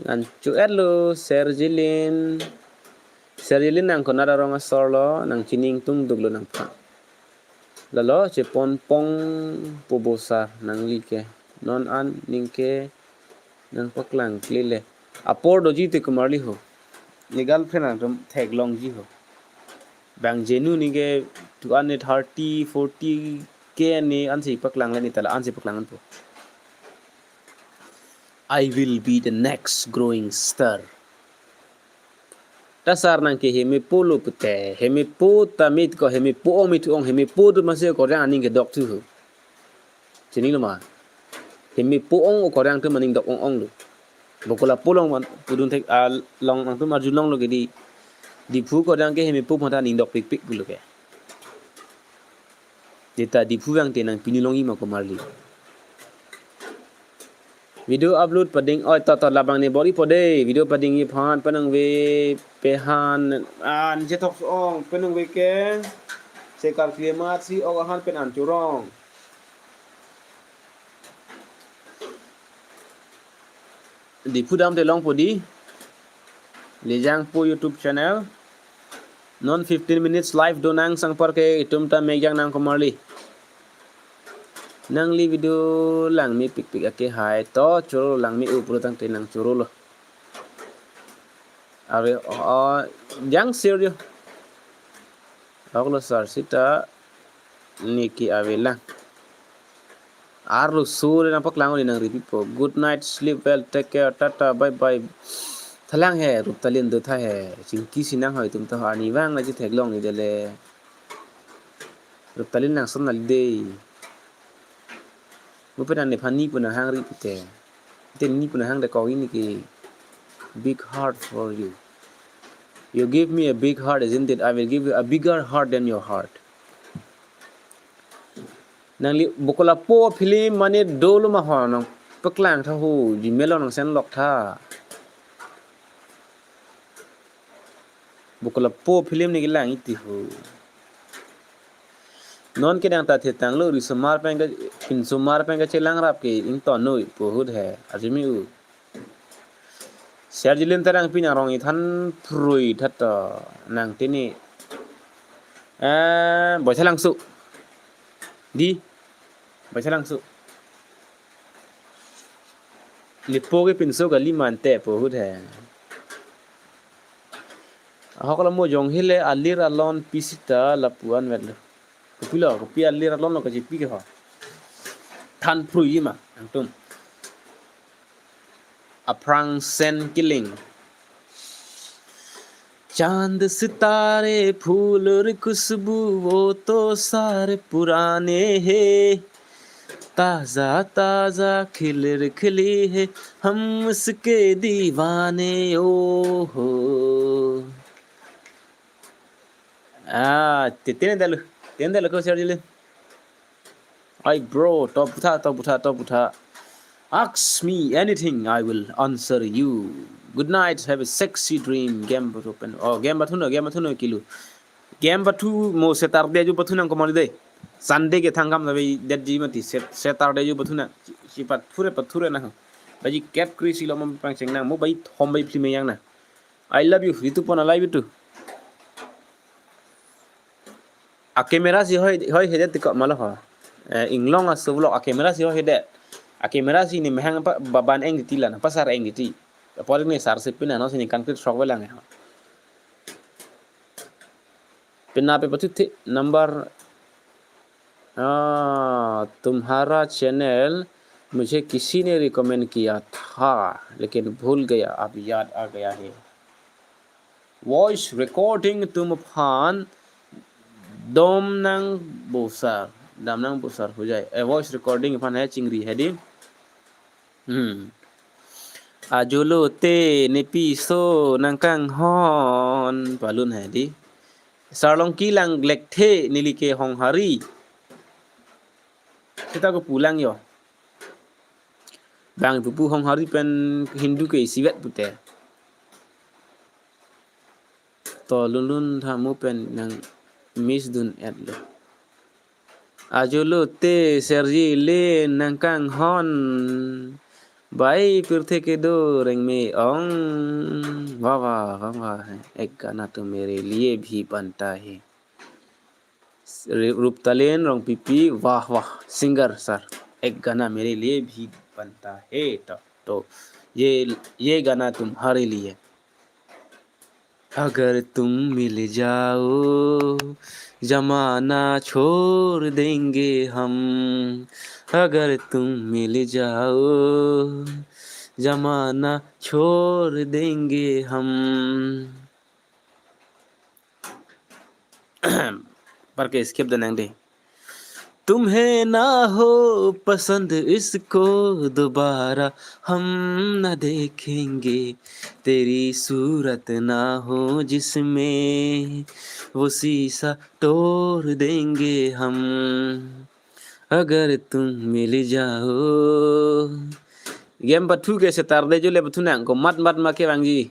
Ancho etlo, Serjilin. Serjilin nang konat arong asor lo, nang chining tung duk lo nangphan. Lalo, chepon pong po bo sir, nangli ke. Non an ning ke nang paklangkle le. Apor doji te komarli ho. Ne girlfriend nang tum theklongji ho. Bang jenu ne ke tu an ne thirty, forty ke ne ansi paklang le ne ta la ansi paklang an po. I will be the next growing star. Ta sir nang ke heme po lo pute, heme po ta mit ko heme po ong mit ong heme po tu masih ko aning ke dok tu ho. Chinilo ma. Heme po ong ko aning tu maning dok ong ong lo. Bokola po long man pudun thek, ah, long nang tu marjulong lo ke di. Diphu ko aning ke heme po mata ning dok pik pik lo ke. Deta Diphu vang te nang pinu longji ma komarli. Video upload pading oi to to labang ne bor-i po dei. Video padingji aphan penang ve pehan an jethok ong penang ve ke. Sekar kli mat si ok ahan pen an churong. Diphu dam te long po di. Lijang po YouTube channel. Non fifteen minutes live do nang sangpar ke itum ta megjang nang komarli. Nangli video langme pik pik ake hai to choro langme upro tangte nang choro lo. Are o jang sir yo. Oklo sir sita niki avelang. Arlo sore nang paklang uli nang ripi po. Good night, sleep well, take care, tata, bye bye. Thalang he, Ruptalin do tha he. Chingki sinang hoi tum to, arnivang na chetheklong ni dele. Ruptalin nang son nali dei. Mo pen nephan ni pu nanghangri pute. Te ni pu nanghang de kok ini ke big heart for you. You give me a big heart, isn't it? I will give you a bigger heart than your heart. Nangli Bokolapo film mane dolo ma ho nangpaklang tha ho, Gmail along nang send lok tha. Bokolapo film ni kelang iti ho. Non kedang ta thetanglo, risomar pen ke, pinsomar pen kechelang rap ke ington noi pu ahut he, arjumi u. Serjilin Terangpi nang rong-ithan phrui tha to, nang tini. Eh, Boisa Langso. Di, Boisa Langso. Nepo ke pinso kali mante pu ahut he. Ahok la mo jong hile alir alon pi sita lapu-an vetlo. Kopilo, kopi alir alon lo kachepi ke ho. Than phrui ma, nangtum. Aphrang Sen Killing. चांद सितारे फूल और खुशबू वो तो सारे पुराने हैं, ताजा ताजा खिलर खिली है, हम उसके दीवाने ओ हो. Ah, te tene dalu, tene dalu ko Serjilin. Ai bro, to putha, to putha, to putha. Ask me anything, I will answer you. Good night, have a sexy dream. Game but open. Oh, game but no, game but no kilu. Game but mo Saturday ju but nang komali de. Sunday ke thangkam na be det ji mati. Sat-, Saturday ju but na. Si pathure pathure na. Baji kep kri si lo mo pangcheng nang. Mo bai thom bai film yang na. I love you. Itu pon I love you too. A camera si hoi, hoi hedet tiko malo ho. Eh, inglong aso vlog a camera si hoi hedet. A camera si ni mehang pa ba-, ban eng titi la na pasar eng titi. Apor ni sar se pina no si ni concrete shock velang ya. Pina pe patut the number, ah, तुम्हारा चैनल मुझे किसी ने रिकमेंड किया था, लेकिन भूल गया, अब याद आ गया है. Voice recording atum aphan dam nang bosar, dam nang bosar hujai. Eh, voice recording aphan hai chingri hedi. Hmm. Ajo lote nepiso nangkanghon palun hedi. Sarlong kilang glek the neli ke Honghari. Sita ko pulang yo. Bang pupu Honghari pen Hindu ke isivet pute. To lunlun tha mo pen nang miss dun et lo. Ajo lote Serjilin nangkanghon. Bai pirthe kedo rengme ong. Wah, wah, wah, wah. Ek gana to mere liye bhi banta hai. Ru-, Ruptalin Rongpipi, wah, wah, singer sir. Ek gana mere liye bhi banta hai to. To, ye, ye gana tumhare liye. अगर तुम मिल जाओ, जमाना छोड़ देंगे हम. अगर तुम मिल जाओ, जमाना छोड़ देंगे हम. Par ke skip da nang de. तुम्हें ना हो पसंद इसको दोबारा हम न देखेंगे, तेरी सूरत ना हो जिसमें वो शीशा तोड़ देंगे हम, अगर तुम मिल जाओ. Game pathu ke Saturday ju le pathu nang ko mat mat ma ke bang ji.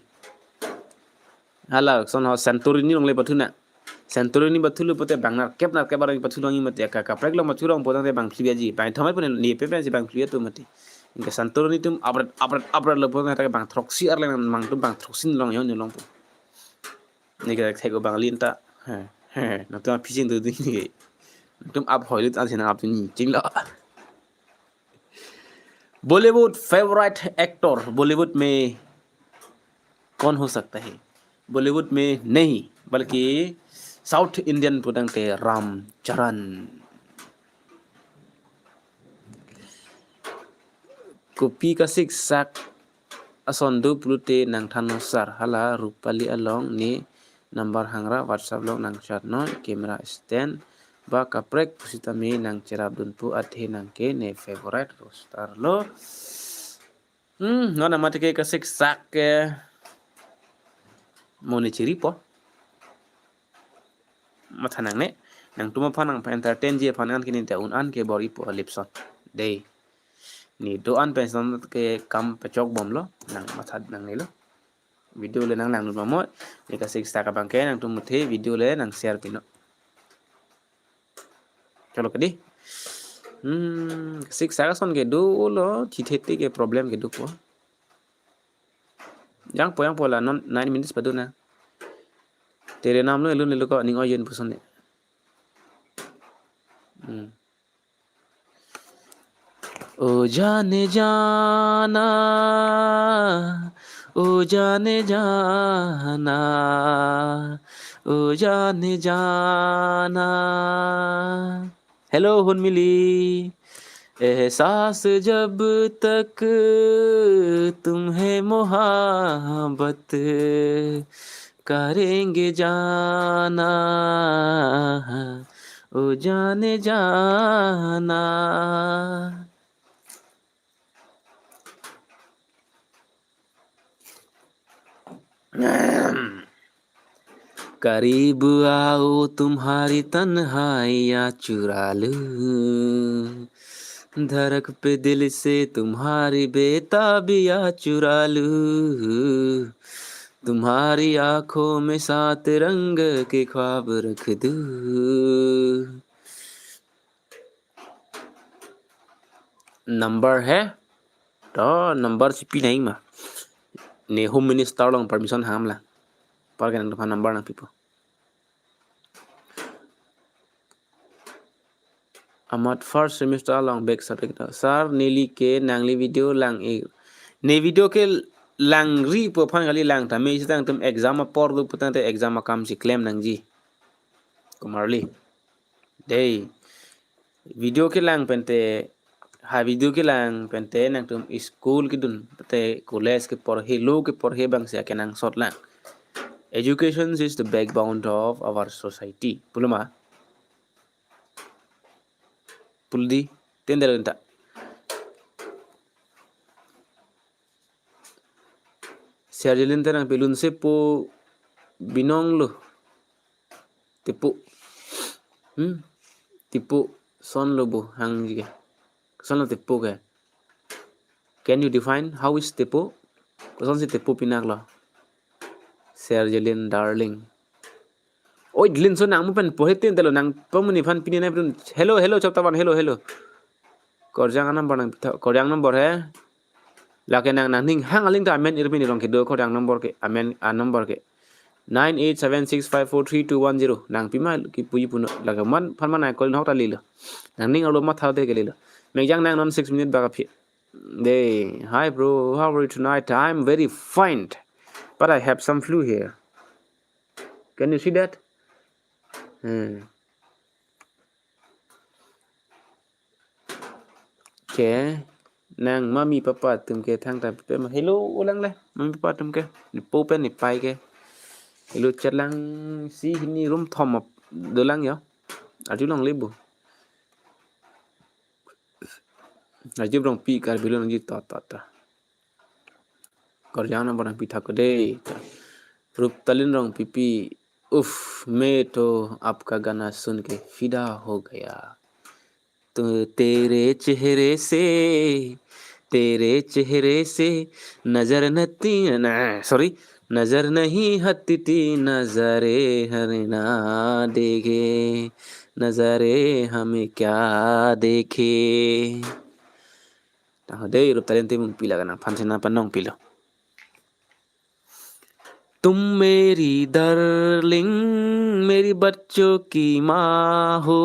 Hala, son ho Santorini along le pathu na. Santorini pathu lo pute bang nar kep nar kep arang pathu long mati ka kaprek lo pathu long potang te bang phli aji. Bang thomai pune ni pe pen si bang phli tu mati. Inke Santorini atum apret apret apret lo potang ta bang throksi arle bang tum bang throksi long yon long po. Ni ke thek bang lin ta. He, he, nangtum phising tu ni. Nangtum ap hoi lut an si nang ap tu ni. Ching lo. Bollywood favourite actor Bollywood में कौन हो सकता है? बॉलीवुड में नहीं, बल्कि south Indian putang te Ram Charan. Kopi kasiksak ason do pulote nangthannon sir, hala Rupali along ne number hangra WhatsApp along nang chat non, camera stand ba kaprek pusitame nang cherapdunpo, athe nang ke ne favorite roaster lo. Hmm, non amat ke kasiksak ke mo ne chiripo. Matha nangne, nangtum aphan nang entertain ji aphan an kini ta un an ke bor-ipo alipson. Dei. Ne do-an pensi ke kam pachok bomlo, nang matha nangnelo. Video le nang langdun mamo, ne kasiksak abang ke nangtum muthe video le nang share pinon. Chalo kadi. Hmm, kasiksak ason ke dolo, chithete ke problem ke dopo. Jangpo, jangpo la non nine minutes padu na. Tere namlo elun lelo ko ning oyen puson ne. Hmm. ओ जाने जाना, ओ जाने जाना, ओ जाने जाना। Hello, Hunmili. एहसास जब तक तुम्हें मोहब्बत करेंगे जाना, ओ जाने जाना। करीब आओ तुम्हारी तन्हाइयाँ चुरा लूं, धड़क पे दिल से तुम्हारी बेताबियाँ चुरा लूं, तुम्हारी आंखों में सात रंग के ख्वाब रख दूं। Number he? To number si pi nai ma. Ne Home Minister along permission ham la. Apar ke nangtum aphan number nangpipo. Amat first semester along back subject to. Sir, neli ke nangli video lang-ik. Ne video ke langripo aphan kali, lang tame isi tangtum exam apor do putangte exam akam si klem nangji. Komarli. Dei. Video kelang pente, ha video kelang pente nangtum school kedun, pente college keporhe, lo keporhe abang si akenangsot lang. Education is the backbone of our society. Pulo ma? Pulo dei, tendel ta. Serjelin terang pelun sepo binong lo. Tepo. Hmm? Tepo son lo bo hangji ke. Son lo tepo ke. Can you define how is tepo? Koson si tepo pinak lo? Serjelin darling. Oi, Dilin so nang mo pen pohe tin telo nang pamuni aphan pini nai pun. Hello, hello, chapter one, hello, hello. Korjang number nang, korjang number he. Lake nang nangning hang aling ta amen irpini rong kedo korjang number ke, amen a number ke. Nine eight seven six five four three two one zero. Nang pima kipuji puno. Lake man, phan man nai kolin hok ta lilo. Nangning alo matha de ke lilo. Mengjang nang non six minute baka phi. Dei, hi bro, how are you tonight? I'm very fine, but I have some flu here. Can you see that? Hmm. Ke, nang mami papa atum ke thangta pipe ma. Hello, ulang le, mami papa atum ke. Nepo pen nepai ke. Hello, chat lang si hini room thom ap dolang ya. Arjulong le bo. Rajiv Rongpi Karbi Anglong nangji ta ta ta. Korjang number nangpi thak dei. Ruptalin Rongpipi, uff, main to aapka gana sun ke fida ho gaya. तो तेरे चेहरे से, तेरे चेहरे से नजर नती, ना, sorry, नजर नहीं हटती, नजरे हर ना देखे, नजरे हमें क्या देखे. Tang dei, Ruptalin Timungpi la kanang phan sena panong pilo. तुम मेरी डार्लिंग, मेरी बच्चों की माँ हो.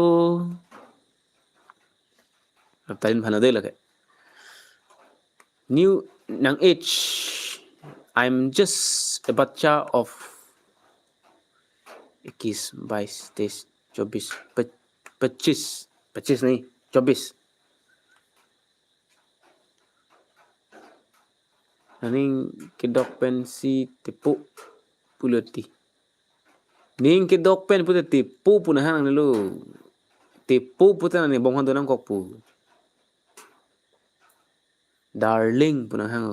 Ruptalin aphan dei lake. New nang age. I'm just a बच्चा of इक्कीस, बाईस, तेईस, चौबीस, पच-, पच्चीस, पच्चीस नहीं, चौबीस. Nangning kedok pensi tepo pulo ti. Ning kedok pen pute tepo pu nang hang lo. Tepo pute nangning bong han do nangkok pu. Darling pu nang hang.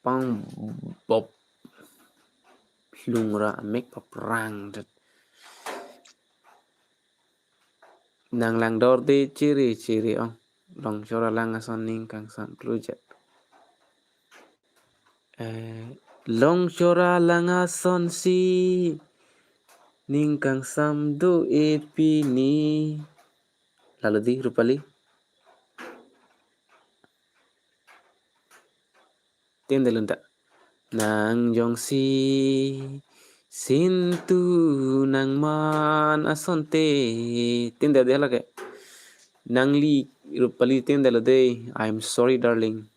Pang bop. Lungra mek paprang det. Nang langdor de chere chere ong. Longchor alang ason ning kangsam plujet. Eh, longchor alang ason si ning kangsam do-e pini. Lalo di Rupali. Tim dalun ta. Nang jongsi sintu nang man asonte. Tim dal de lake. Nangli Rupali tim dal de. I'm sorry, darling.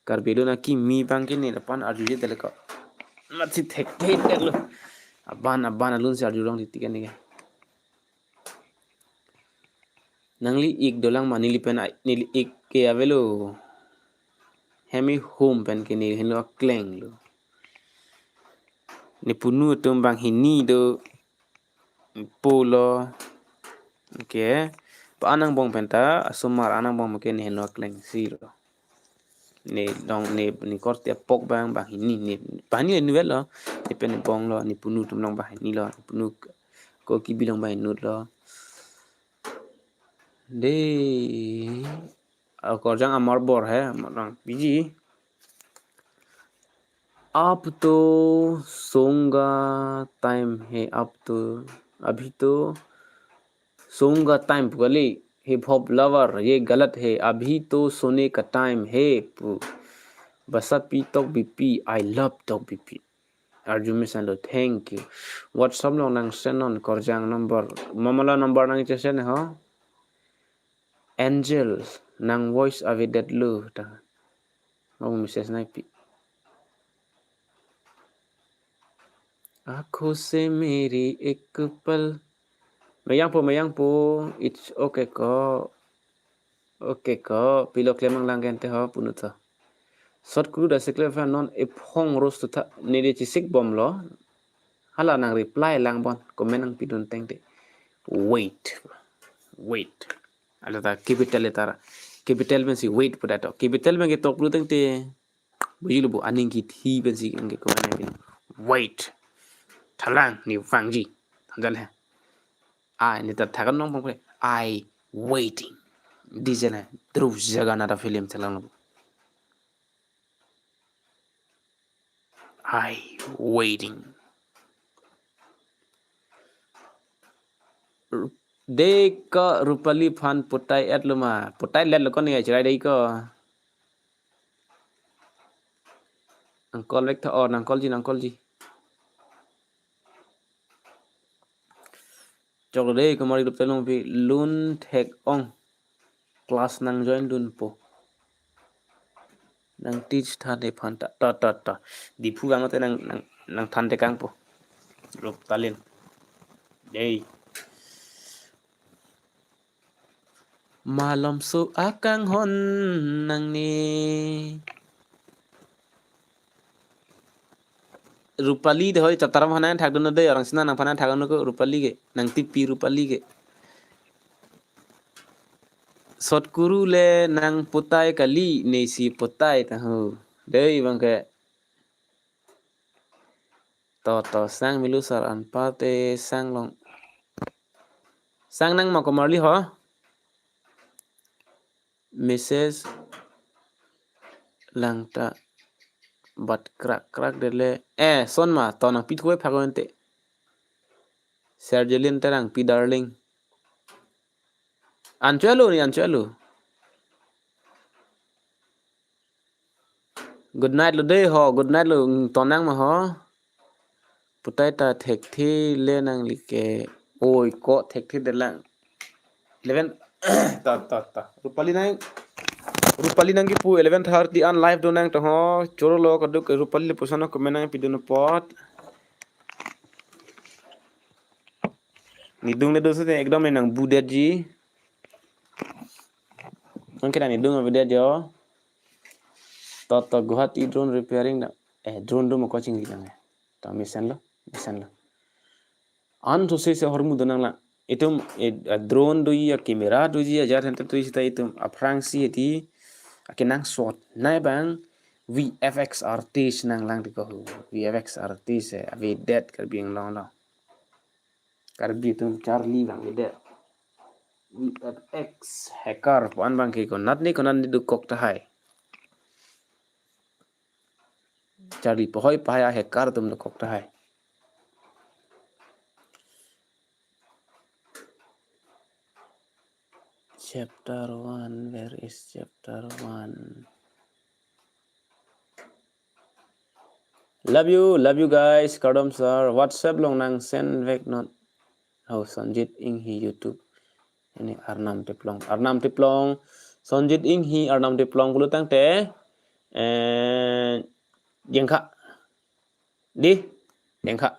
Karbi Anglong akimi bang ke ne lapan arju je dal ko. Matsi thek thek dal lo. Aban aban alun si arju long titik ne ke. Nangli ik dolang ma neli pen ai, neli ik ke avelo. Hemi home pen ke ne henlo akleng lo. Ne punu atum banghini do pulo. Okay. Pa anang bong pen ta, asomar anang bong ke ne henlo akleng si lo. Ne dong ne, ne korte apok bang banghini ne. Banghini ne vel lo. Ne pen bong lo, ne punu atum long banghini lo, ne punu ko kibi long banghini lo. De, akorjang amar bor hai, amar rang piji. Ab to songa time hai, ab to, abhi to songa time pu kali. Hip hop lover, ye galat hai, abhi to sone ka time hai pu. Basapi Tokbipi, I love Tokbipi. Arju mesen lo, thank you. WhatsApp long nang send non korjang number. Mama la number nang che send ho. Angel, nang voice avedet lo ta. Mau message nai pi. Aankho se meri ek pal. Mayang po, mayang po. It's okay ko. Okay ko. Pilo klemang lang kente ho punu to. Short kuru da se klem fan non ephong ros to tha. Ne de chisik bom lo. Hala nang reply lang bon. Comment nang pidun teng te. Wait. Wait. Ala ta capital ta ra. Capital pensi wait pu da to. Capital pen ke tok pru teng te. Buji lo bu aning kithi pensi ke comment nang pin. Wait. Thalang ne vangji. Thanjan hai. Ai, ne ta thakan nong pong pre. I waiting. Di jana. Dhruv Jagannath film thalang lo. I waiting. Ru-, de ka Rupali phan putai et lo ma. Putai let lo ko ne chirai de ko. Nang call back tha or nang call ji, nang call ji. Chok lo de, kumari rup telong pi lun thek ong. Class nang join dun po. Nang teach than de phan ta, ta, ta, ta. Diphu bang te nang, nang, nang than tekang po. Rup talin. Dei. Malomso akanghon nang ne. Rupali de hoi, chataram hanan thak dun de, orang sina nang phan thak dun ko Rupali ke, nang tipi Rupali ke. Short kuru le nang putai kali, ne si putai ta ho. Dei bang ke. To, to, sang milu sar anpate sang long. Sang nang ma komarli ho. Message lang ta bat krak krak dele. Eh, son ma, to nang pithu phak ente. Sergelin Terangpi darling. Anchot lo ni, anchot lo. Good night lo de ho, good night lo, mm, to nang ma ho. Putai ta thekthe le nangli ke. Oi, ko thekthe de lang. Eleven, ta, ta, ta. Rupali nang, Rupali nang kipu eleven thirty an live do nang to ho. Choro lo kaduk Rupali le puson comment nang pidun apot. Nidung le do sute ekdom ne nang budet ji. Angke nidung avedet jo. To, to, Guwahati drone repairing na. Eh, drone do mo coaching di lang eh. To, mesenlo, mesenlo. An to se se hormu do nanglang. Itum, eh, drone do ya, camera do ya, jar hente to sita itum. Aphrangsi eti, akenangsot. Nai bang, V F X artist nanglang di ko. V F X artist eh, avedet Karbi Anglong lo. Karbi atum charli bang avedet. V F X hacker, puan bang ke konat ni konat ni dokok tahai. Charli pahoi pahai a hacker atum dokok tahai. Chapter one, where is chapter one? Love you, love you guys, kardom sir. WhatsApp along nang send vek non. Oh, Sonjit Inghi YouTube. Ini Arnam Tiplong. Arnam Tiplong. Sonjit Inghi, Arnam Tiplong pulo tangte. Eh, jengkha. Di? Jengkha.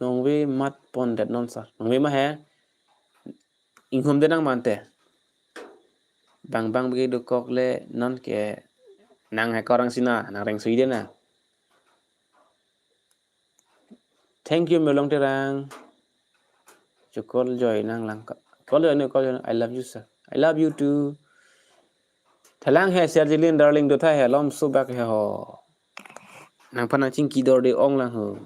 Nongve mat pondet non sir. Nongve ma he. Inghum de nang mante. Bang bang bagi dokok le non ke nang he korang sina, nang reng sui de na. Thank you, Melong Terang. Chukol joy nanglang ka. Call joy, call joy. I love you, sir. I love you too. Thalang he, Sergilin darling, do tha he, lom subak he ho. Nangphan nang chingki dor de ong lang ho.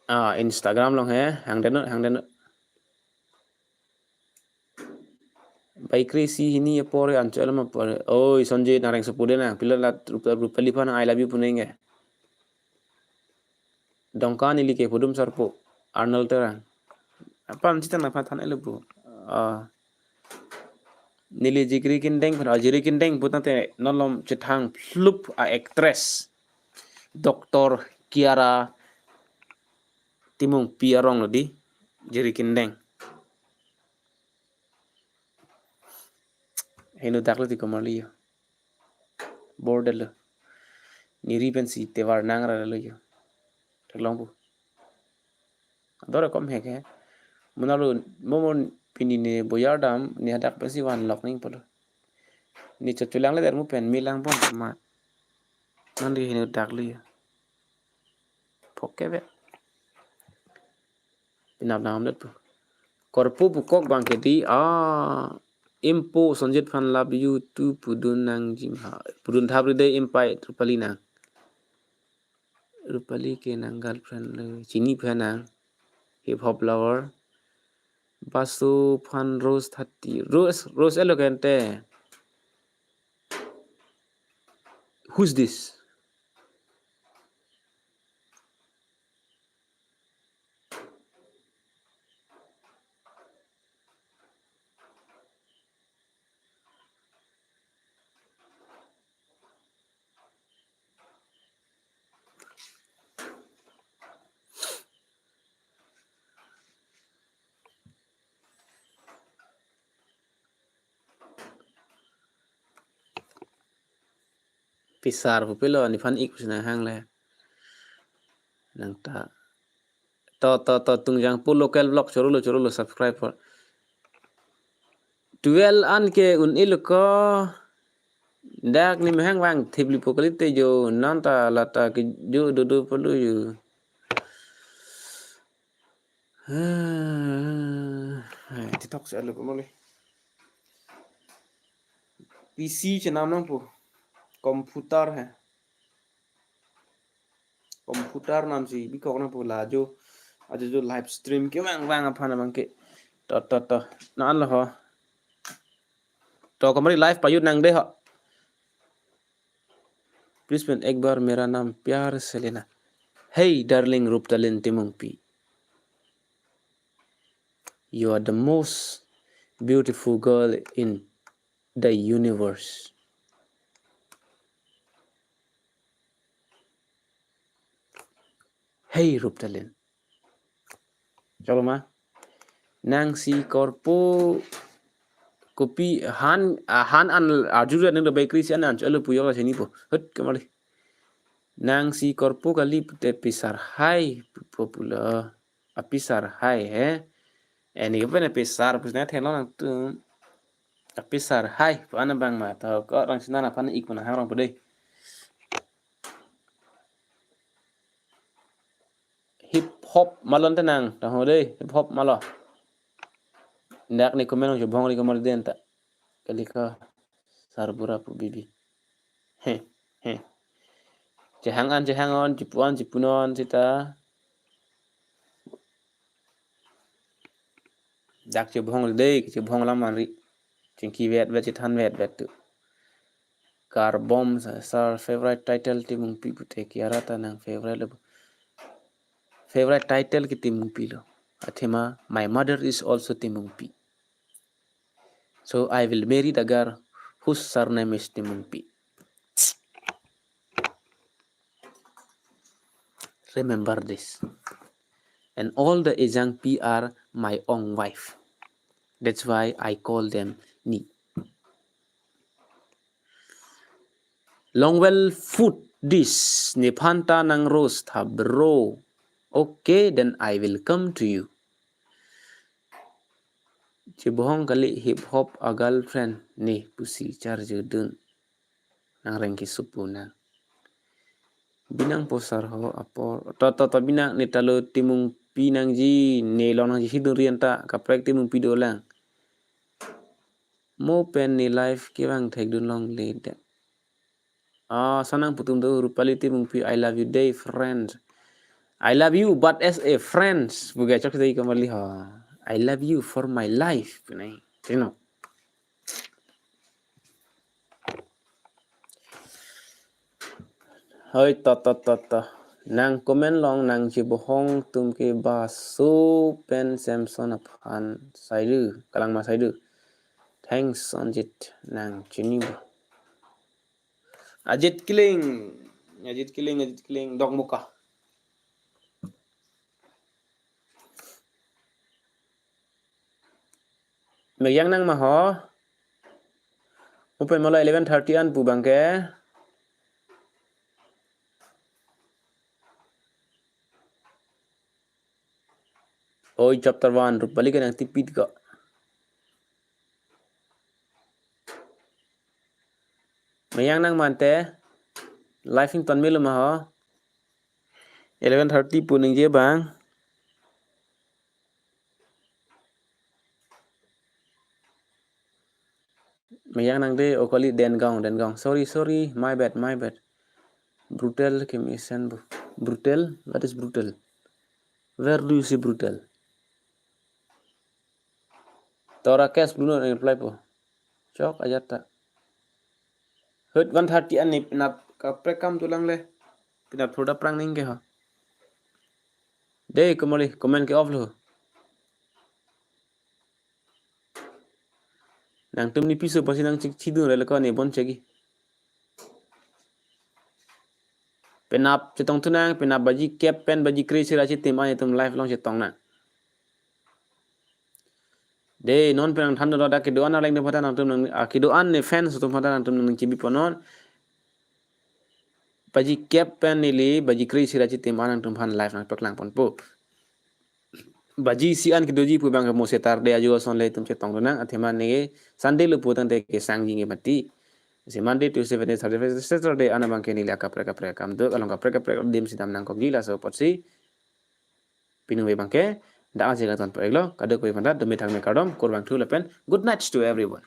Ah, Instagram along he, hang denot, hang denot. Bai Krisi hini apor an chalom apor. Oi, Sonjit nang reng supu de na. Pila lat rupa rupa lipan I love you punenge. Dongka neli ke pudum sarpo. Arnold Terang. Apa anci tan apa tan elu bu. Ah. Neli Jikri Kindeng, ah, Jiri Kindeng putang te non lom chethang flup a actress. Doctor Kiara Timungpi arong lo di. Jiri Kindeng. Heno dak lo ti komarli yo. Border lo. Neri pensi tevar nang ra lo yo. Theklong bu. Dore kom hek he. Munalo momon pini ne boyar dam ne hadak pensi van lok ning polo. Ne chochulang le der mu pen milang pon ma. Nang di heno dak lo yo. Phokke be. Pinap nang amdet pu. Korpo pu kok bang ke di, ah, impo Sonjit phan love you too pudun nang jim ha. Pudun thap ri de impai Rupali nang. Rupali ke nang girlfriend lo, chini phan nang. Hip hop lover. Basu phan Rose thirty. Rose, Rose elo kente. Who's this? Pisar pupilo, nephan ik pusi nang hang le. Nang ta. To, to, to, Tungjang pu local vlog chorolo, chorolo, subscribe for. Twelve an ke un-elo ko. Dak ne mehang vang thip lipo kalite jo, non ta lata ke jo dodo polo jo. Hai, TikTok si alo pamole. P C chenam nangpo. Computer hai. Computer nam si bikok nangpo la jo. Ajo jo live stream ke vang vang aphan abang ke. To, to, to. Nang lo ho. To kamari live pajut nang de ho. Please pen ek bar mera naam pyar se lena. Hey darling Ruptalin Timungpi. You are the most beautiful girl in the universe. Hey Ruptalin. Chalo ma. Nang si korpo kopi han, ah, han an arju ri nang do bakery si an an chalo pu yo la sini po. Hut kamali. Nang si korpo kali pute pisar hai popular. A pisar hai he. Eni ke pene pisar pus na thelo nang tu. Tapi sir, hai, pu-an abang ma, to ko rang sinar aphan ik mana hang rong pu dei. Hip hop malon tenang, tahu dei, hip hop malo. Ndak ni komen nong chubong ni komen den ta. Kali ka sarbura pu bibi. He, he. Chehang an, chehang on, chipu an, chipu non, sita. Dak chubong dei, chubong lam anri. Chingki vet vet, chithan vet vet tu. Karbom sa, sir, favorite title Timungpi pute kiara ta nang favorite lo. Favorite title ke Timungpi lo. Athema, my mother is also Timungpi. So I will marry the girl whose surname is Timungpi. Remember this. And all the Ejangpi are my own wife. That's why I call them Ni. Long well food dish. Nephan ta nang roast tha bro. Okay, then I will come to you. Chibahong kali hip hop a girlfriend ni pusi charju dun. Nang rengki supu nang. Binang posar ho apor. To, to, to, binang ni talo Timungpi nangji, ni long nangji hidun rian ta, kaprek Timungpi dolang. Mo pen ni life kevang thekdun longle de. Ah, sonang putum do Rupali Timungpi, I love you dei friend. I love you, but as a friend. Buga chok dei kamali ho. I love you for my life. Nai, you know. Hoi, to, to, to, to. Nang comment long nang chibohong tum ke baso pen Samson aphan saidu, kalang ma saidu. Thanks, Sonjit, nang chini bo. Ajit Kiling, Ajit Kiling, Ajit Kiling, Dokmoka. Meyang nang ma ho. Open mala eleven thirty an pu bangke. Oi, chapter one, Rupali ke nang tipit ko. Meyang nang mante. Live ington melo ma ho. Eleven thirty pu ningje bang. Meyang nang de, o kali Dengaon, Dengaon. Sorry, sorry. My bad, my bad. Brutal kemesen bu. Brutal? What is brutal? Where do you see brutal? To Rakesh Bruno reply po. Chok ajat ta. Hut one thirty an ni penap kaprek kam tulang le. Penap thurda prang ning ke ho. Dei, komoli, comment ke off lo. Nangtum ni piso pasi nang chik chidun rel ko ni bon chegi. Penap chetong tunang, penap baji kep pen baji kre sira chitim an itum live long chetong nang. Dei, non pen nang than do dak kedo an arleng do patan nangtum nang, ah, kedo an ni fans atum patan nangtum nang chibi ponon. Baji kep pen neli, baji kre sira chitim an nangtum phan live nang peklang ponpo. Baji isi an kedoji pu bang mo Saturday ajo ason le itum chetong do nang, athema neke Sunday lo pu tangte kesangji nge mati. Si Monday, Tuesday, Wednesday, Thursday, Friday, Saturday an abang ke neli akaprek kaprek kam do, along kaprek kaprek adim si dam nangkokji, laso apotsi. Pini ave bangke, dak aje kangton po iklo, kadokave aphan ta, dumi thangme kardom, kurvangthu lapen, good night to everyone.